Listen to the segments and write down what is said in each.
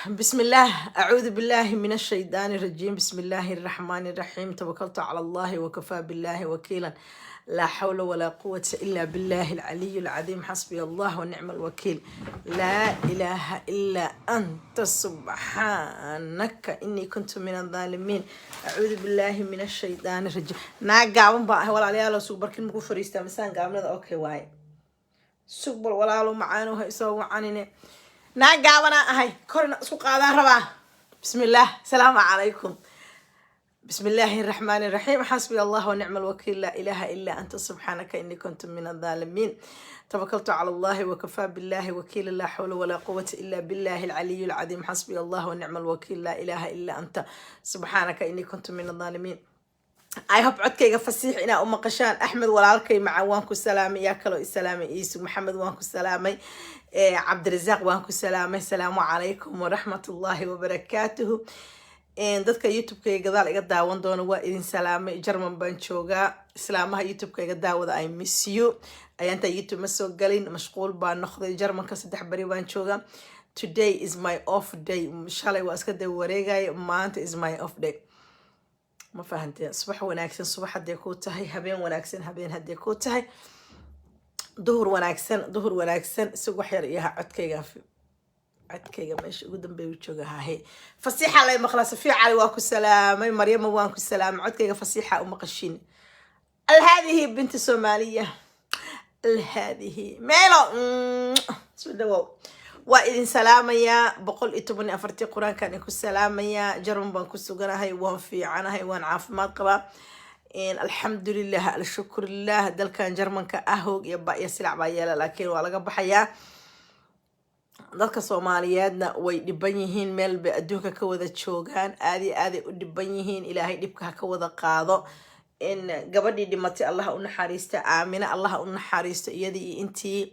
بسم الله، أعوذ بالله من الشيطان الرجيم، بسم الله الرحمن الرحيم، توكلت على الله وكفى بالله وكيلا، لا حول ولا قوة إلا بالله العلي العظيم، حسبي الله ونعم الوكيل، لا إله إلا أنت سبحانك إني كنت من الظالمين، أعوذ بالله من الشيطان الرجيم. Naag gaaban baa ahay, walaalayaal. Sug, barkin maku fariistaa masaan gaabnada? Okay waaye, sug bal, walaalo macaano, ha isoo wacanine. Naag gaabanaa ahay, korina isku qaadaan rabaa. Bismillaah, asalaamu calaykum. بسم الله الرحمن الرحيم، حسبي الله ونعم الوكيل، لا إله إلا أنت سبحانك إني كنت من الظالمين، توكلت على الله وكفى بالله وكيل، لا حول ولا قوة إلا بالله العلي العظيم، حسبي الله ونعم الوكيل، لا إله إلا أنت سبحانك إني كنت من الظالمين. I hope codkayga fasiix inaa u maqashaan. Axmed walaalkay maca, waan ku salaamay. Yaa kaloo isalaamay? Iisu Maxamed waan ku salaamay. Cabdirasaaq waan ku salaamay. Asalaamu calaykum waraxmatullaahi wabarakaatuhu. Dadka YouTube-kayga gadaal iga daawan doona waa idin salaamay. German baan joogaa. Islaamaha YouTube-ka iga daawada, I miss you. Ayaantaa YouTube ma soo galin, mashquul baan noqday. Germanka 3 beri baan joogaa. Today is my off day. Shalay waa iska daba wareegaya, maanta is my off day. Ma fahanteen? Subax wanaagsan, subax hadday kuu tahay, habeen wanaagsan, habeen hadday kuu tahay, duhur wanaagsan, duhur wanaagsan. Isag wax yar iyaha codkayga, codkayga meesha ugu dambeeya u jooga. Hahe, fasiixa lay maqlaa. Safiya Cali waa ku salaamay. Maryama waan ku salaamay. Codkayga fasiixa u maqashiin. Alhaadihi binti Soomaaliya, alhaadihi meelo soo dhawow. Waa idin salaamayaa, 114-tii qur-aankaan idinku salaamayaa. Jarman baan ku suganahay, waan fiicanahay, waan caafimaad qabaa. Alxamdulilah, alshukrulilah. Dalkan Jarmanka ah hoog iyo ba iyo silac baa yeela, laakiin waa laga baxayaa. Dadka Soomaaliyeedna way dhiban yihiin, meel bay adduunka ka wada joogaan, aad iyo aaday u dhiban yihiin. Ilaahay dhibka ha ka wada qaado. In gabadhii dhimatay Allah u naxariista, Aamina Allah u naxariisto, iyadii iyo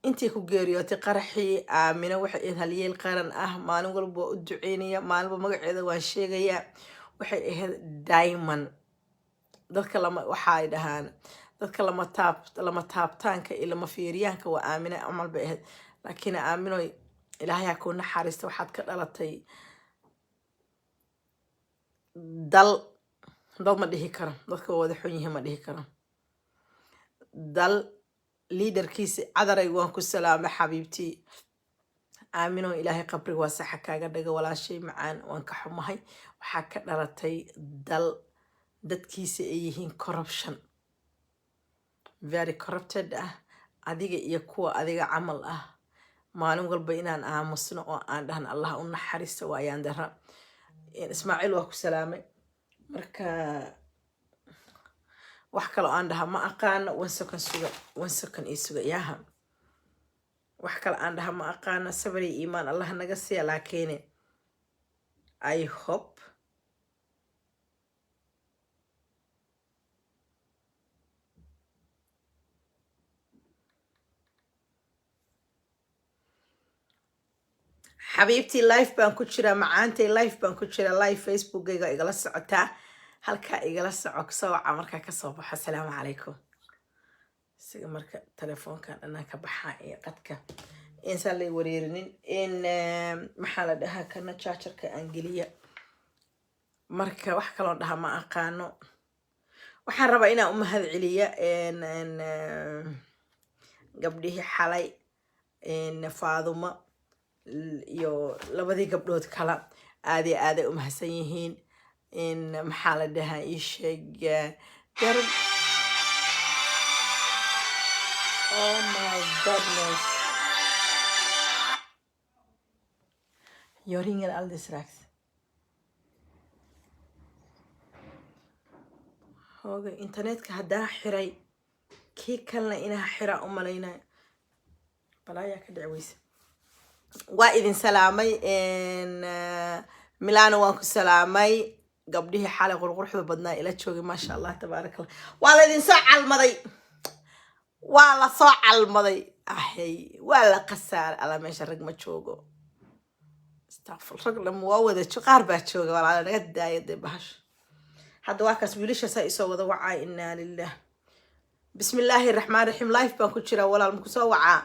intii ku geeriyootay qaraxii. Aamina waxay ahayd halyeel qaran ah. Maalin walba waa u duceynaya, maalinba magaceeda waan sheegayaa. Waxay ahayd diamond. Dadka lama, waxay dhahaan dadka lama taab, lama taabtaanka iyo lama fiiriyaanka waa Aamina camal bay ahayd. Laakiin Aaminoy, Ilaahay ha kuu naxariista. Waxaad ka dhalatay dal, dad ma dhihi karo, dadka waa wada xun yihiin ma dhihi karo, dal liidarkiisa. Cadaray waan ku salaamay, xabiibtii. Aamino, Ilaahay qabriga waa saxa kaaga dhaga, walaashay macaan. Waan ka xumahay, waxaa ka dhalatay dal dadkiisa ay yihiin corruption, very corrupted ah. Adiga iyo kuwa adiga camal ah maalin walba inaan aamusno oo aan dhahno Allah u naxariisto waa ayaan dara. Ismaaciil waa ku salaamay. Marka wax kaloo aan dhaha ma aqaano. One second suga, one second ii suga yaaha. Wax kale aan dhaha ma aqaano. Sabri iimaan Allah naga siiya. Laakiin I hope xabiibtii, live baan ku jiraa. Macaantay, live baan ku jiraa. Live Facebookayga igala socotaa, halkaa igala soco. Soo waca markaa kasoo baxo. Asalaamu calaykum. Isaga marka telefoonkan dhanaan ka baxaa iyo qadka insaan lay wareerinin. In maxaa la dhahaa, kana chargerka aan geliya. Marka wax kaloo dhaha ma aqaano. Waxaan rabaa inaan u mahad celiya gabdhihii xalay, Faaduma iyo labadii gabdhood kala. Aad iyo aaday u mahadsan yihiin. In maxaa la dhahaa, ii sheeg garab. Oh my goodness, jag ringer alldeles strax. Hooga, internetka haddaa xiray, kii kalena inaa xiraa u malaynayo, balaayaa ka dhici weyse. Waa idin salaamay. Milano waan ku salaamay. Gabdhihii xalay qurquruxda badnaa ila joogay, maasha Allah, tabaaraka Allah. Waa la idin soo calmaday, waa la soo calmaday. Ahay, waa la khasaaray. Alla, meesha rag ma joogo. Astaqfir, rag dham waa wada qaar baa jooga. Walaala, naga daaya dee bahasha. Hadda waa kaas, wiilashaasaa isoo wada wacaa. Inaa lilah. Bismi illaahi raxmaan raxiim. Live baan ku jiraa, walaal, maku soo wacaa?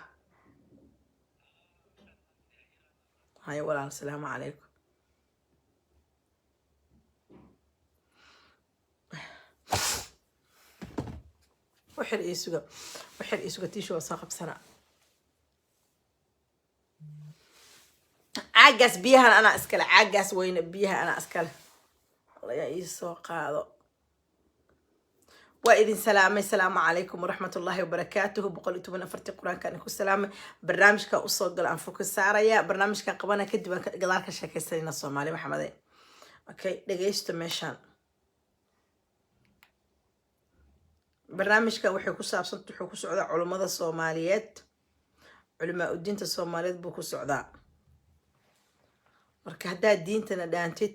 Haya walaal, asalaamu calaykum. Waxir ii suga, waxir ii suga, tiisha waa soo qabsanaa. Caagaas biyahan anaa iskale, caagaas weyne biyaha anaa iskale, laga ii soo qaado. Waa idin salaamay. Salaamu calaykum waraxmat ullaahi wabarakaatuhu. 114-tii qur-aankaan ku salaamay. Barnaamijka usoo gala aan focus saaraya, barnaamijka qabana kadib aan gadaal ka sheekaysanayna. Soomaali maxamede, okay, dhegeysto. Meeshaan barnaamijka waxay ku saabsan, wuxuu ku socdaa culummada Soomaaliyeed, culimaa udiinta Soomaaliyeed buu ku socdaa. Marka haddaad diintana dhaantid,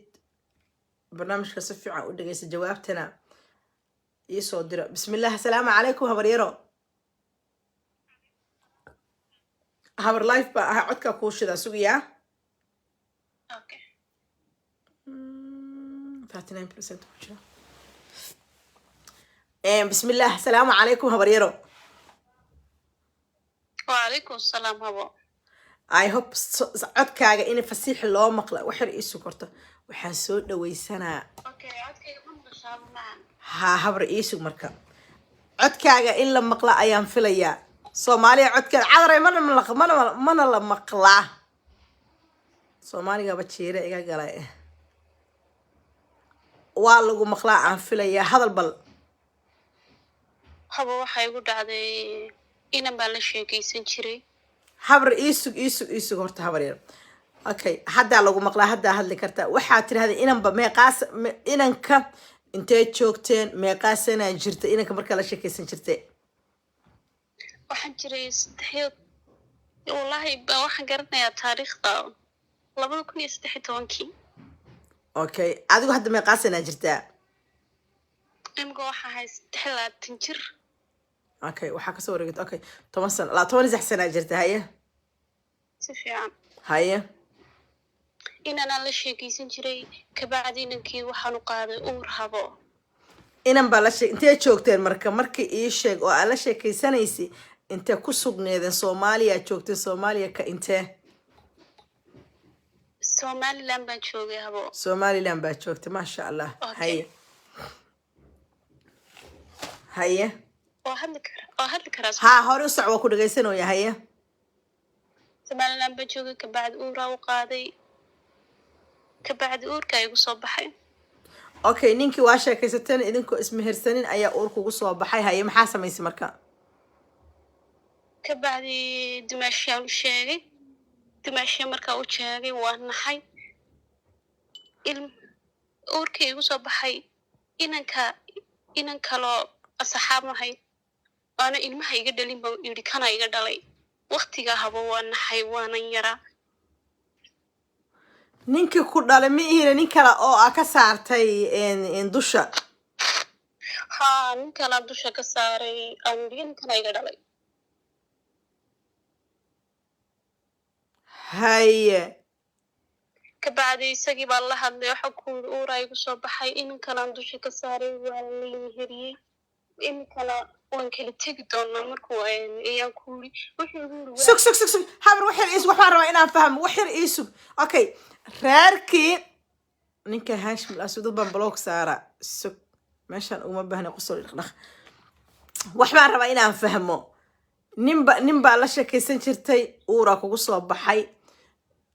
barnaamijka si fiican u dhegeysta, jawaabtana iisoo diro. Bismillah. Asalaamu calaykum habaryaro. Habar, life baa ahaa, codkaa kuu shidaa, sugayaa. Okay. 39% ku jira. Bismillah. Asalaamu calaykum habaryaro. Wacalaykum salaam habo. I hope codkaaga in fasiix loo maqla. Waxyar iisu korto, waxaan soo dhawaysanaa. Okay, codkayga ma maqashaaba macan? Haa habar, iisug. Marka codkaaga in la maqla ayaan filayaa. Soomaaliya, codkeeda cadaray mana la maqlaa? Soomaaligaba jiire iga galay. Waa lagu maqlaa aan filayaa, hadal bal. Habo, waxaa igu dhacday inan baan la sheekaysan jiray. Habar, iisug, iisug, iisug horta habar yar. Okay, haddaa lagu maqlaa, haddaa hadli kartaa. Waxaa tirahday inanba meeqaas inanka intee joogteen, meeqaasanaa jirta inanka markaa la sheekaysan jirtay? Waxaan jiray saddexiyo, wallaahi waxaan garanayaa taariikhda, 2013-kii. Okay, adigu hadda meeqaasanaa jirtaa? Imika waxaa ahay 23 jir. Okay, waxaa kasoo wareegata, okay, 10 sano, 16 sanaa jirta. Haye. Si fiican. Haye. Inanaan la sheekaysan jiray, kabacdi inankii waxaan u qaaday uur, habo. Inan baa la sheeg, intee joogteen marka? Markii ii sheeg oo aad la sheekaysanaysay, intee ku sugneedeen? Soomaaliya joogteen? Soomaaliya ka intee? Somaliland baan joogay, habo. Somaliland baa joogtay, maasha Allah. Okay. Haye, haye. Waa hadli kara, waa hadli karaa? Haa, hore u soc, waa ku dhegaysanooya. Haye. Somaliland baan joogay, kabacdi uuraa u qaaday, kabacdi uurkaa igu soo baxay. Okay, ninkii waa sheekaysateen, idinkoo ismehersanin ayaa uur kugu soo baxay. Haye, maxaa samaysay marka? Kabacdi dumaashiyaa u sheegay. Dumaashiya markaa u sheegay, waa naxay. Uurkii igu soo baxay, inanka inan kaloo asxaab nahay waana ilmaha iga dhalin ba yidhi kana iga dhalay. Waktigaa habo waa naxay, waanan yaraa. Ninkii ku dhalay ma ihina, nin kale oo aa ka saartay dusha? Haa, nin kalaa dusha ka saaray, aan yidhi ninkana iga dhalay. Haye. Kabacdi isagii baan la hadlay, waxa ku yidhi uuraa igu soo baxay, inankanaan dusha ka saaray, waa la meheriyey, iminkana waan kala tegi doonaa markuu ayaan ku yidhi. Wuxuu igu yidhi Sug, sug, sug, sug habar, wax yar iisug. Waxbaan rabaa inaan fahmo, wax yar iisug. Okay, reerkii ninka Hashim Asu, dad baan block saara. Sug, meeshaan uguma baahna qosol dhaqdhaq. Wax baan rabaa inaan fahmo. Ninba nin baa la sheekaysan jirtay, uuraa kugu soo baxay,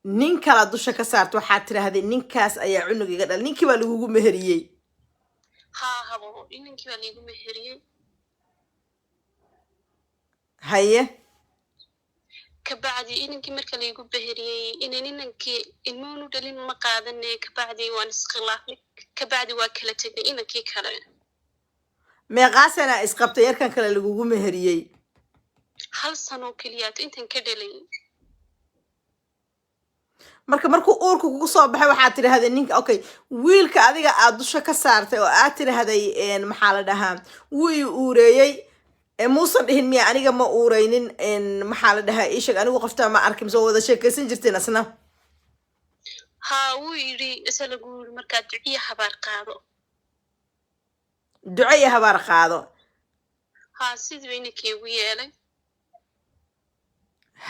nin kala dusha ka saarta, waxaad tidhaahday ninkaas ayaa cunug iga dhal. Ninkii baa lagugu meheriyey? Haa habo, inankii baa laigu meheriyey. Haye. Kabacdi inankii marka laigu beheriyey, inan inankii ilmuhunu dhalin ma qaadane. Kabacdi waan iskhilaafnay, kabacdi waa kala tegnay inankii kale. Meeqaasana isqabtay yarkan kale lagugu meheriyey? Hal sanoo keliyaat intan ka dhalay. Marka markuu uurka kugu soo baxay, waxaad tidhahday ninka, okay, wiilka adiga aad dusha ka saartay oo aad tidhahday maxaa la dhahaa, wuu i uureeyey, muusan dhihin miya aniga ma uureynin? Maxaa la dhahaa, ii sheeg, anigu qoftaa ma arkin, soo wada sheekaysan jirteen asna? Haa, wuu yidhi, isa lagu yidhi markaa duciya habaar qaado. Duco iyo habaar qaado. Haa, sidii inankii igu yeelay.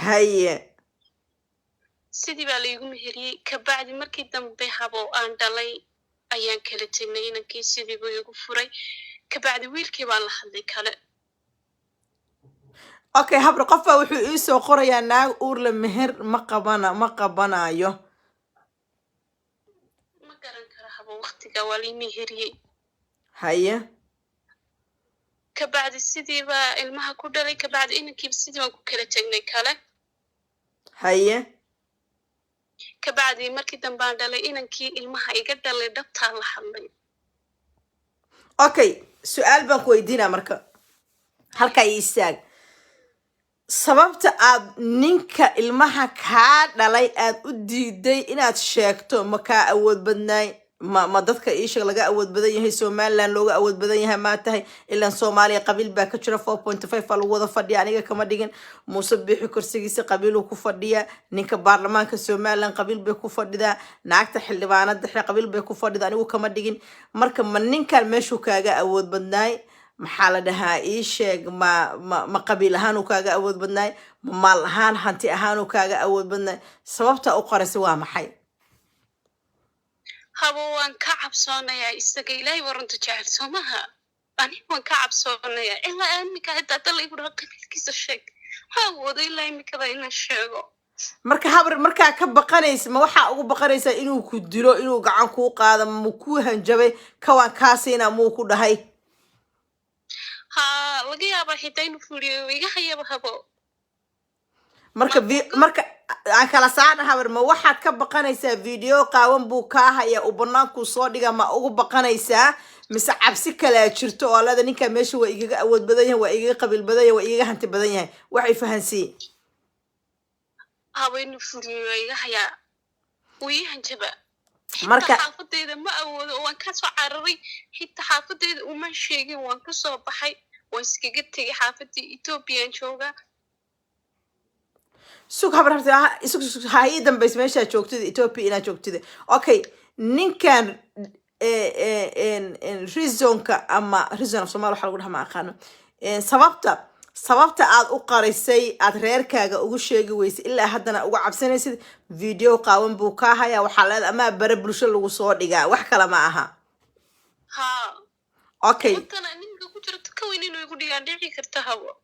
Haye. Sidii baa laigu meheriyey. Kabacdi markii dambe, habo, aan dhalay ayaan kala tegnay inankii. Sidii buu igu furay. Kabacdi wiilkii baan la hadlay kale. Okay, habri, qof baa wuxuu ii soo qorayaa: naag uurle meher ma qabana, ma qabanayo. Ma garan karo, habo, waqtiga waa lai meheriyey. Haye. Kabacdi sidii baa ilmaha ku dhalay. Kabacdi inankiiba sidii baan ku kala tegnay kale. Haye. Kabacdi markii dambaan dhalay inankii, ilmaha iga dhalay dhabtaa la hadlay. Okay, su-aal baan ku weydiinaa. Marka halkaa ii istaag. Sababta aad ninka ilmaha kaa dhalay aad u diiday inaad sheegto, ma kaa awood badnaay? Ma dadka iisheeg laga awood badan yahay, Somaliland looga awood badan yahay maa tahay? Ilaan Soomaaliya qabiil baa ka jira, 4.5 baa lagu wada fadhiya. Aniga kama dhigin. Muuse Biixi kursigiisa qabiiluu ku fadhiya. Ninka baarlamaanka Somaliland qabiil bay ku fadhidaa. Naagta xildhibaanada dhexe qabiil bay ku fadhida. Anigu kama dhigin. Marka ma ninkan meeshuu kaaga awood badnaay, maxaa la dhahaa, ii sheeg, ma qabiil ahaan uu kaaga awood badnaay, ma maal ahaan, hanti ahaan uu kaaga awood badnaay? Sababta u qoraysa waa maxay? Habo, waan ka cabsoonayaa isaga. Ilaahay waa runta jecel, soo maha? Aniga waan ka cabsoonayaa. Ilaa iminka xitaa hadda la igu dhaho qabiilkiisa sheeg, ma awoodo ilaa imikada inaan sheego. Marka habar, markaa ka baqanaysa, ma waxaa ugu baqanaysaa inuu ku dilo, inuu gacan kuu qaado? Ma kuu hanjabay, kawaan kaa siinaa muu ku dhahay? Ha, laga yaabaa xitaa inuu fuliyo iga hayaba, habo. Marka marka aan kala saarna, habar, ma waxaad ka baqanaysaa video qaawan buu kaa haya, uu banaankuu soo dhiga, ma ugu baqanaysaa, mise cabsi kalea jirto oo leeda ninkaa meesha waa igaga awood badan yahay, waa igaga qabiil badan yahay, waa igaga hanti badan yahay? Waxay fahansiin. Habo, inuu fuliyo iga hayaa, wuu ii hanjaba xitaa. Marka xaafadeyda ma awoodo oo waan kasoo cararay. Xitaa xaafadeyda uma sheegin, waan kasoo baxay, waan iskaga tegay xaafadii. Ethoobiyan joogaa. Sug, habar, harta sug, sug, ha ii dambaysa meeshaa joogtida, Ethiopia inaad joogtida. Okay, ninkan reasonka ama reason af Somalia waxa lagu dhaha ma aqaano. Sababta aad u qarisay, aad reerkaaga ugu sheegi weysay, ilaa haddana uga cabsanaysid, video qaawan buu kaa hayaa, waxaa leeda amaa bare bulsho lagu soo dhigaa, wax kale ma aha? Ha. Okay. Wantana ninka ku jira ka weyn inuu igu dhigaan dhici karta, habo.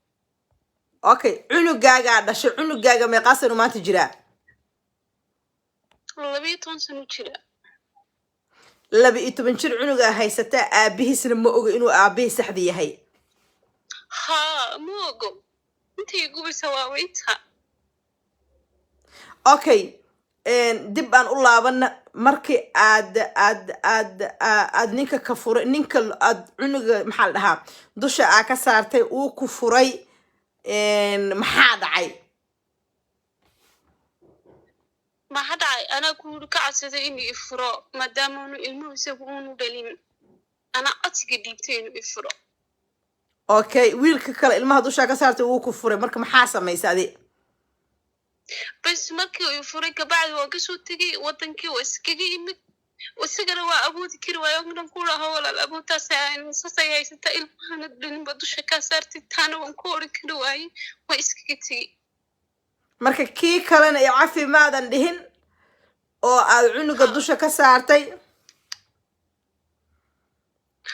Okay, cunugaagaa dhashay, cunugaaga meeqaa sano maanta jiraa? 12 sano jira. 12 jir cunugaa haysataa, aabihiisna ma oga inuu aabihii saxda yahay? Ha, ma ogo. Intay gubaysa waaba inta. Okay, dib aan u laabana. Markii aad ninka ka furay, ninka aad cunuga, maxaa la dhahaa, dusha aa ka saartay, uu ku furay, maxaa dhacay? Maxaa dhacay? Anaa kuuri ka codsaday inuu ifuro, maadaama unu ilmuhu isagu unu dhalin. Anaa codsiga dhiibtay inuu ifuro. Okay, wiilka kale ilmaha dushaa ka saartay wuu ku furay. Marka maxaa samaysay adi? Bas, markii uu furay kabacdi waan kasoo tegay wadankii, waa iskaga imid. Isagana waa awoodi kari waayo onan ku dhaho: walaal, awoodtaas saasay haysataa, ilmahana dhalinba dusha kaa saartay. Taana waan ku oran kari waayey, waa iskaga tegey. Marka kii kalena iyo cafi maadan dhihin oo aad cunuga dusha ka saartay?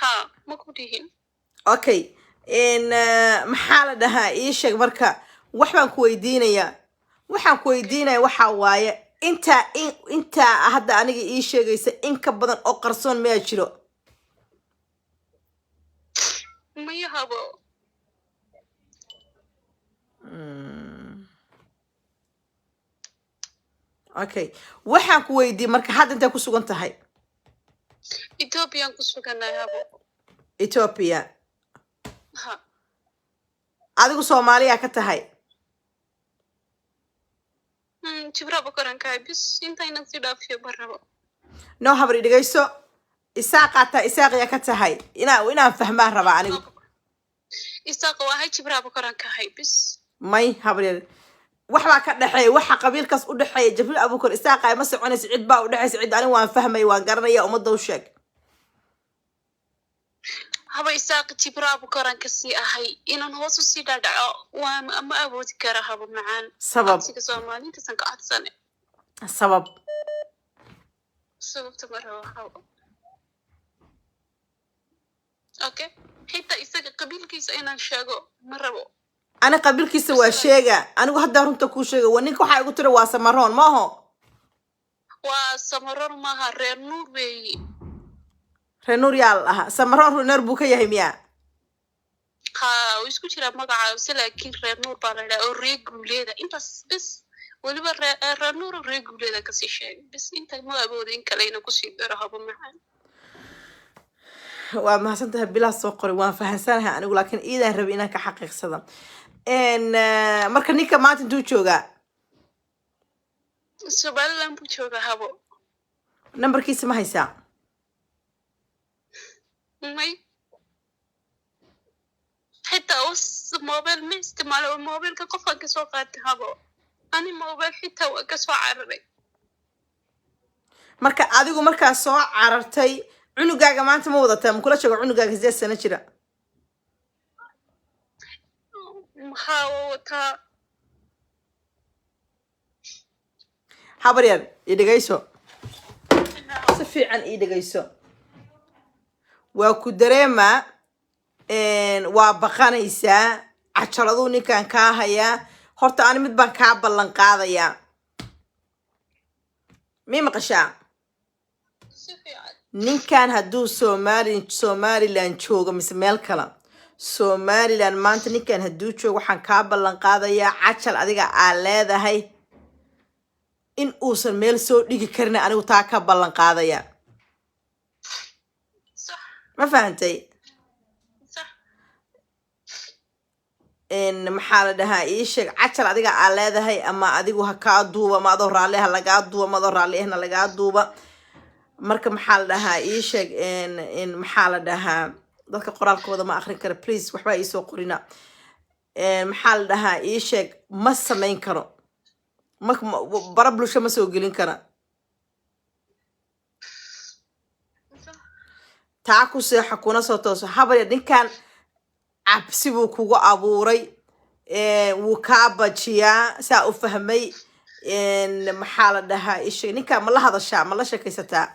Ha, ma ku dhihin. Okay, maxaa la dhahaa, ii sheeg. Marka wax baan ku weydiinayaa, waxaan ku weydiinaya waxaa waaye: intaa intaa hadda aniga ii sheegaysa in ka badan oo qarsoon miyaa jiro? Maya, habo. Okay, waxaan ku weydiiyey, marka hadda intay ku sugan tahay? Ethoobiyan ku suganahay, habo. Ethiopia? Ha. Adigu Soomaaliya ka tahay? Jibraba korankahay bis, intaynan si dhaafiyo barrabo. No, habri, dhegayso. Isaaqaataa, Isaaqiya ka tahay? Inaan fahmaan rabaa anigu. Isaaqa waa ahay, Jibraba korankahay bis. May, habreer, wax baa ka dhexeeya, waxa qabiilkaas u dhexeeya. Jibriil Abukar Isaaqa ma soconaysa, cid baa u dhexaysa. Cid anigu waan fahmay, waan garanaya. Ummadda u sheeg. Haba, Isaaq Jibraba koranka sii ahay. Inaan hoos usii dhaadhaco waa ma awoodi kara, habo macaan. Sabab? Codsiga Soomaalintasan ka codsane. Sabab? Sababta ma rabo habo. Okay, xitaa isaga qabiilkiisa inaan sheego ma rabo. Ani qabiilkiisa waa sheega. Anigu haddaa runta kuu sheega, waa ninka waxaa igu tiri waa Samaroon, maaho? Waa Samaroon maaha, Reer Nuur weeyi. Reer Nuur yaa la dhahaa? Samaroon Reer Nuur buu ka yahay miyaa? Ha, uu isku jiraa magacaase, laakiin Reer Nuur baa la idhaha oo Reer Guuleeda intaas bes. Weliba Reer Nuur oo Reer Guuleeda kasii sheegay bes. Inta ma awooda in kale ina kusii daro, habo macaan. Waa mahadsantahay. Bilaa soo qoray, waan fahansanahay anigu, laakiin iidaan rabay inaan ka xaqiiqsada. Marka ninka maanta intuu joogaa? Somaliland buu joogaa, habo. Nambarkiisa ma haysaa? May, xitaa us mobile ma isticmaalo oo mobilka qofkaan kasoo qaatay, habo. Ani mobile xitaa waa kasoo cararay. Marka adigu markaa soo carartay, cunugaaga maanta ma wadataa? Makula jooga cunugaaga 8 sano jira? Maxaa waa wataa. Habar yar, ii dhegayso, si fiican ii dhegayso. Waa ku dareemaa, waa baqanaysaa, cajaladuu ninkan kaa hayaa. Horta ani mid baan kaa ballan qaadayaa, mii maqashaa? Si fiican. Ninkan hadduu Somaliland joogo mise meel kale, Somaliland maanta ninkan hadduu joogo, waxaan kaa ballan qaadayaa cajal adiga aa leedahay in uusan meel soo dhigi karin. Anigu taa ka ballan qaadaya. Sax. Ma fahantay? Sax. Maxaa la dhahaa, ii sheeg, cajal adiga aa leedahay ama adigu ha kaa duuba ama adoo raalli ha lagaa duuba ama adoo raalli ahna lagaa duuba. Marka maxaa la dhahaa, ii sheeg, maxaa la dhahaa, dadka qoraalkooda ma akrin kara, please waxbaa iisoo qorina. Maxaa la dhahaa, ii sheeg, ma samayn karo, bara bulsho ma soo gelin kara. Sax. Taa ku seexa kuna soo tooso, habarya. Ninkan cabsi buu kugu abuuray, wuu kaa bajiyaa, saa u fahmay. Maxaa la dhahaa, ii sheeg, ninkan ma la hadashaa, ma la sheekaysataa?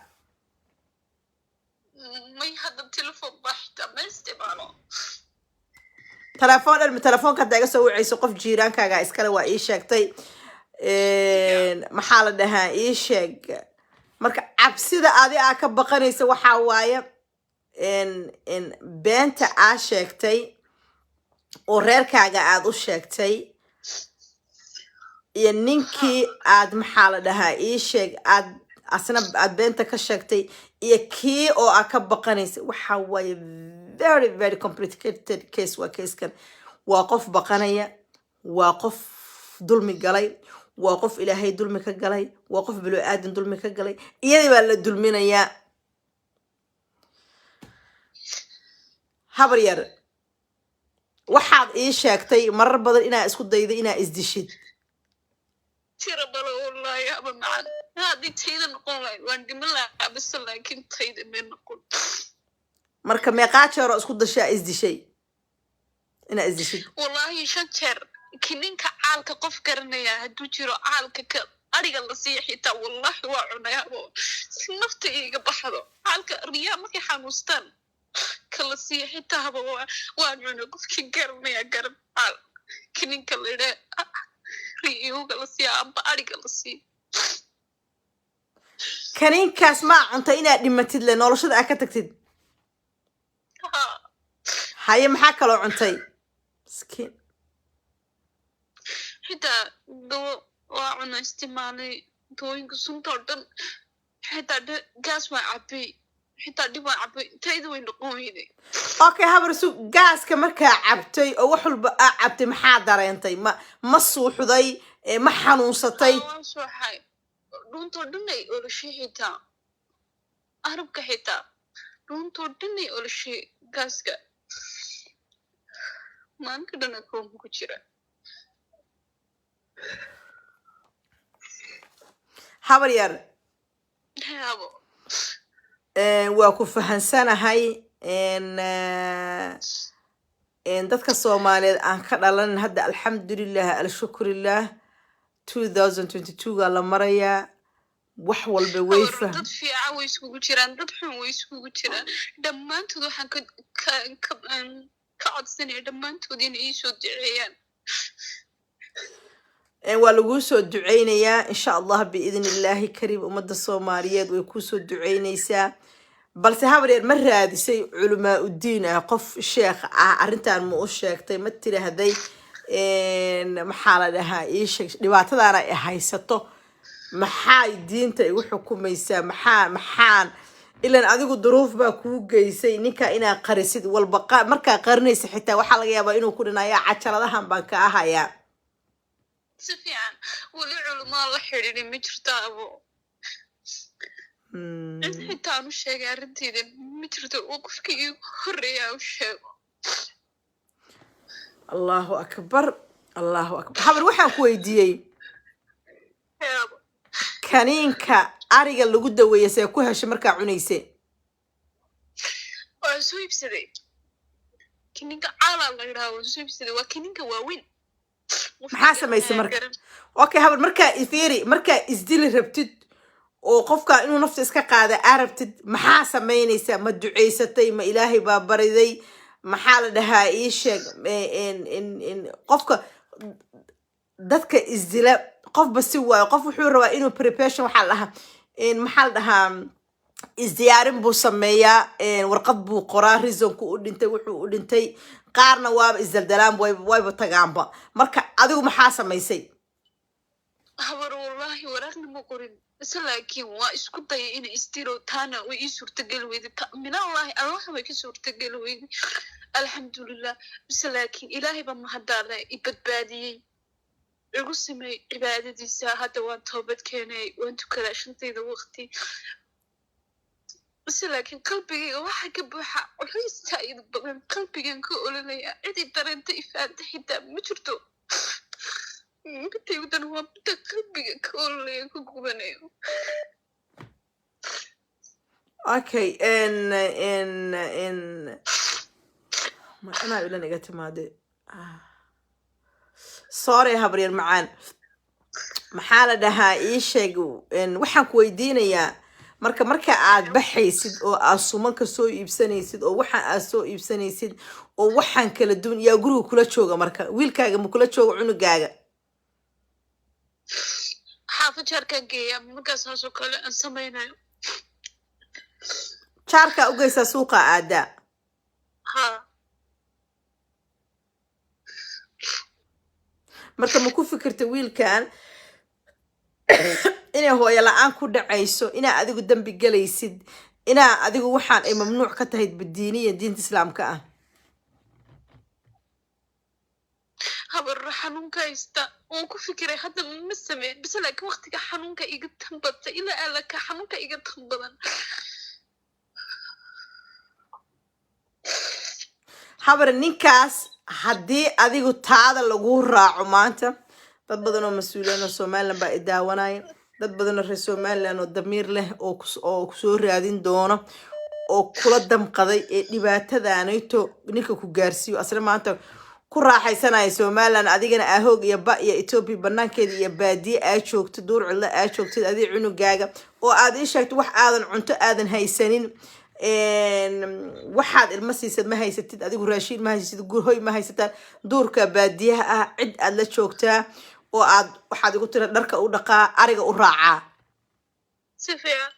May, hadda telefoon baa xitaa ma isticmaalo. Telefoon dhan, telefoonka hadda iga soo wacayso qof jiiraankaaga iskale waa ii sheegtay. Maxaa la dhahaa, ii sheeg, marka cabsida adi aa ka baqanaysa waxaa waaye beenta aa sheegtay oo reerkaaga aad u sheegtay iyo ninkii aad, maxaa la dhahaa, ii sheeg, aad asna aad beenta ka sheegtay iyo kii oo aad ka baqanaysa. Waxa waaye very very complicated case. Waa casekan, waa qof baqanaya, waa qof dulmi galay, waa qof Ilaahay dulmi ka galay, waa qof bilo aadan dulmi ka galay. Iyadii baa la dulminayaa. Habar yar, waxaad ii sheegtay marar badan inaa isku dayday inaa isdishid. Tira balo wallaahi, haba macaan, haddii tayda noqon lahayd waan dhiman lahaa bise, laakiin tayda may noqon. Marka meeqaa jeer oo isku dashay aa isdishay inaa isdishid? Wallaahi 5 jeer. Kininka caalka qof garanaya hadduu jiro, caalka ka ariga la siiya xitaa wallahi waa cunay, habo, si nafta iiga baxdo. Caalka riyaa markay xanuustaan kala siiya xitaa, haba, waan cunay. Qofkii garanaya garan caal kininka la idhaa riyuuga la siiya amba ariga la siiya. Kaniinkaas maa cunta inaad dhimatid le noloshada aad ka tagtid? Ha. Haye, maxaa kaloo cuntay? Miskiin. Xitaa dawo waa cuna, isticmaalay dawooyinka sunta oo dhan, xitaa gaas waa cabay, xitaa dhib waa cabay, tayda way noqon weyday. Okay, habar su, gaaska markaa cabtay oo wax walba aa cabtay, maxaa dareentay? Ma suuxday? Ma xanuunsatay? Haa, waan suuxay, dhuuntoo dhan ay olashay, xitaa arabka, xitaa dhuuntoo dhan ay olashay. Gaaska maalinka dhan kooma ku jira. Habar yar. Habo. Waa ku fahansanahay. Dadka Soomaaliyeed aan ka dhalanin hadda, alxamdulilah, alshukrilah, 2022 ga la marayaa. Wax walba way Habar, fahm. Dad fiican way iskugu jiraan, dad xun way iskugu jiraan. Dhammaantood waxaan ka codsanaya dhammaantood inay ii soo duceeyaan. Waa laguu soo duceynayaa, insha Allah, biidn illaahi kariim. Ummadda Soomaaliyeed way kuusoo duceyneysaa. Balse habaryar, ma raadisay culumaa uddiin ah, qof sheekh ah? Arrintan ma u sheegtay? Ma tiraahday, maxaa la dhahaa, ii sheeg dhibaatadaana ay haysato, maxay diinta igu xukumaysaa? Maxaan ilan adigu duruuf baa kuu geysay ninka inaad qarisid walba. Markaa qarinaysa xitaa waxaa laga yaabaa inuu ku dhinayaa cajaladahan baan ka ahayaa. Si fiican, weli culumaa la xidhiidhay ma jirto, abo. Cid xitaa aan u sheegay arrintayda ma jirto, oo qofkii iigu horreeya u sheego. Allahu akbar, Allahu akbar. Habar, waxaan ku weydiiyey, Yaabo. kaniinka ariga lagu daweeye see ku heshay markaa cunayse? Waan soo iibsaday kininka caalaa la yidhaha, waan soo iibsaday, waa kininka waaweyn. Qofka Maxaa samaysay garanaya marka? garan. Okay habar, markaa fiiri, markaa isdili rabtid oo qofka inuu nafta iska qaada aa rabtid, maxaa samaynaysaa? Ma duceysatay? Ma Ilaahay baa bariday? Maxaa la dhahaa, ii sheeg. Qofka dadka isdila qofba si waayo. Qof wuxuu rabaa inuu preparation, waxaa la dhahaa, maxaa la dhahaa, isdiyaarin buu sameeyaa, warqad buu qoraa, reasonku u dhintay, wuxuu u dhintay. Qaarna waaba isdaldalaan, wayba tagaanba. Marka adigu maxaa samaysay? Habar, wallaahi waraaqna ma qorin, ise laakiin waa isku dayay inay isdiro, taana way ii suurtageli weyday. Minallahi, Allah way ka suurtageli weyday, alxamdulilah. Bise laakiin Ilaahay baa mahadaale i badbaadiyey, igu simay cibaadadiisa. Hadda waan toobad keenay, waan tukadaa shantayda waqti. Bise laakiin qalbigayga waxa ka buuxa culays taayid badan, qalbigan ka olanaya. Cidi dareenta ifaanta xitaa ma jirto. Midaydan waa midda qalbiga ka ololaya, ka gubanayo. Okay, n n n ma anaa ilan iga timaade. Ah. Sorry habaryar macaan. Maxaa la dhahaa, ii sheeg, waxaan ku weydiinayaa marka aad baxaysid oo aad sumanka soo iibsanaysid oo waxa aad soo iibsanaysid oo waxaan kala duwan, yaa guriga kula jooga? Marka wiilkaaga ma kula jooga, cunugaaga? Xaafad jaarkaan geeya markaas saasoo kale aan samaynayo. Jaarkaa u geysaa, suuqa aadaa? Ha. Marka ma ku fikirta wiilkan inay hooyo la-aan ku dhacayso, inaa adigu dembi gelaysid, inaa adigu waxaan ay mamnuuc ka tahay diiniya, diinta Islaamka ah? Habar, xanuunka haysta waan ku fikiray, hadda ma sameyn. Bise laakiin waqtiga xanuunka iga tan batay, ilaa alaka xanuunka iga tan badan. Habar, ninkaas haddii adigu taada lagu raaco, maanta dad badan oo mas-uuliyiin oo Somaliland baa i daawanaya, dad badan oo reer Somaliland oo damiir leh oo oo kusoo raadin doono oo kula damqaday ee dhibaatadaanayto ninka ku gaarsiiyo, asna maanta ku raaxaysanaya Somaliland, adigana ahoog iyo ba iyo Ethiopia banaankeeda iyo baadiye aa joogtid, duur cidlo aa joogtid, adii cunugaaga oo aad ii sheegto wax aadan cunto aadan haysanin, waxaad ilmo siisad ma haysatid, adigu raashiin ma haysatid, gurhoy ma haysataan, duurka baadiyaha ah cid aad la joogtaa oo aad waxaad igu tira dharka u dhaqaa, ariga u raacaa. Si fiican.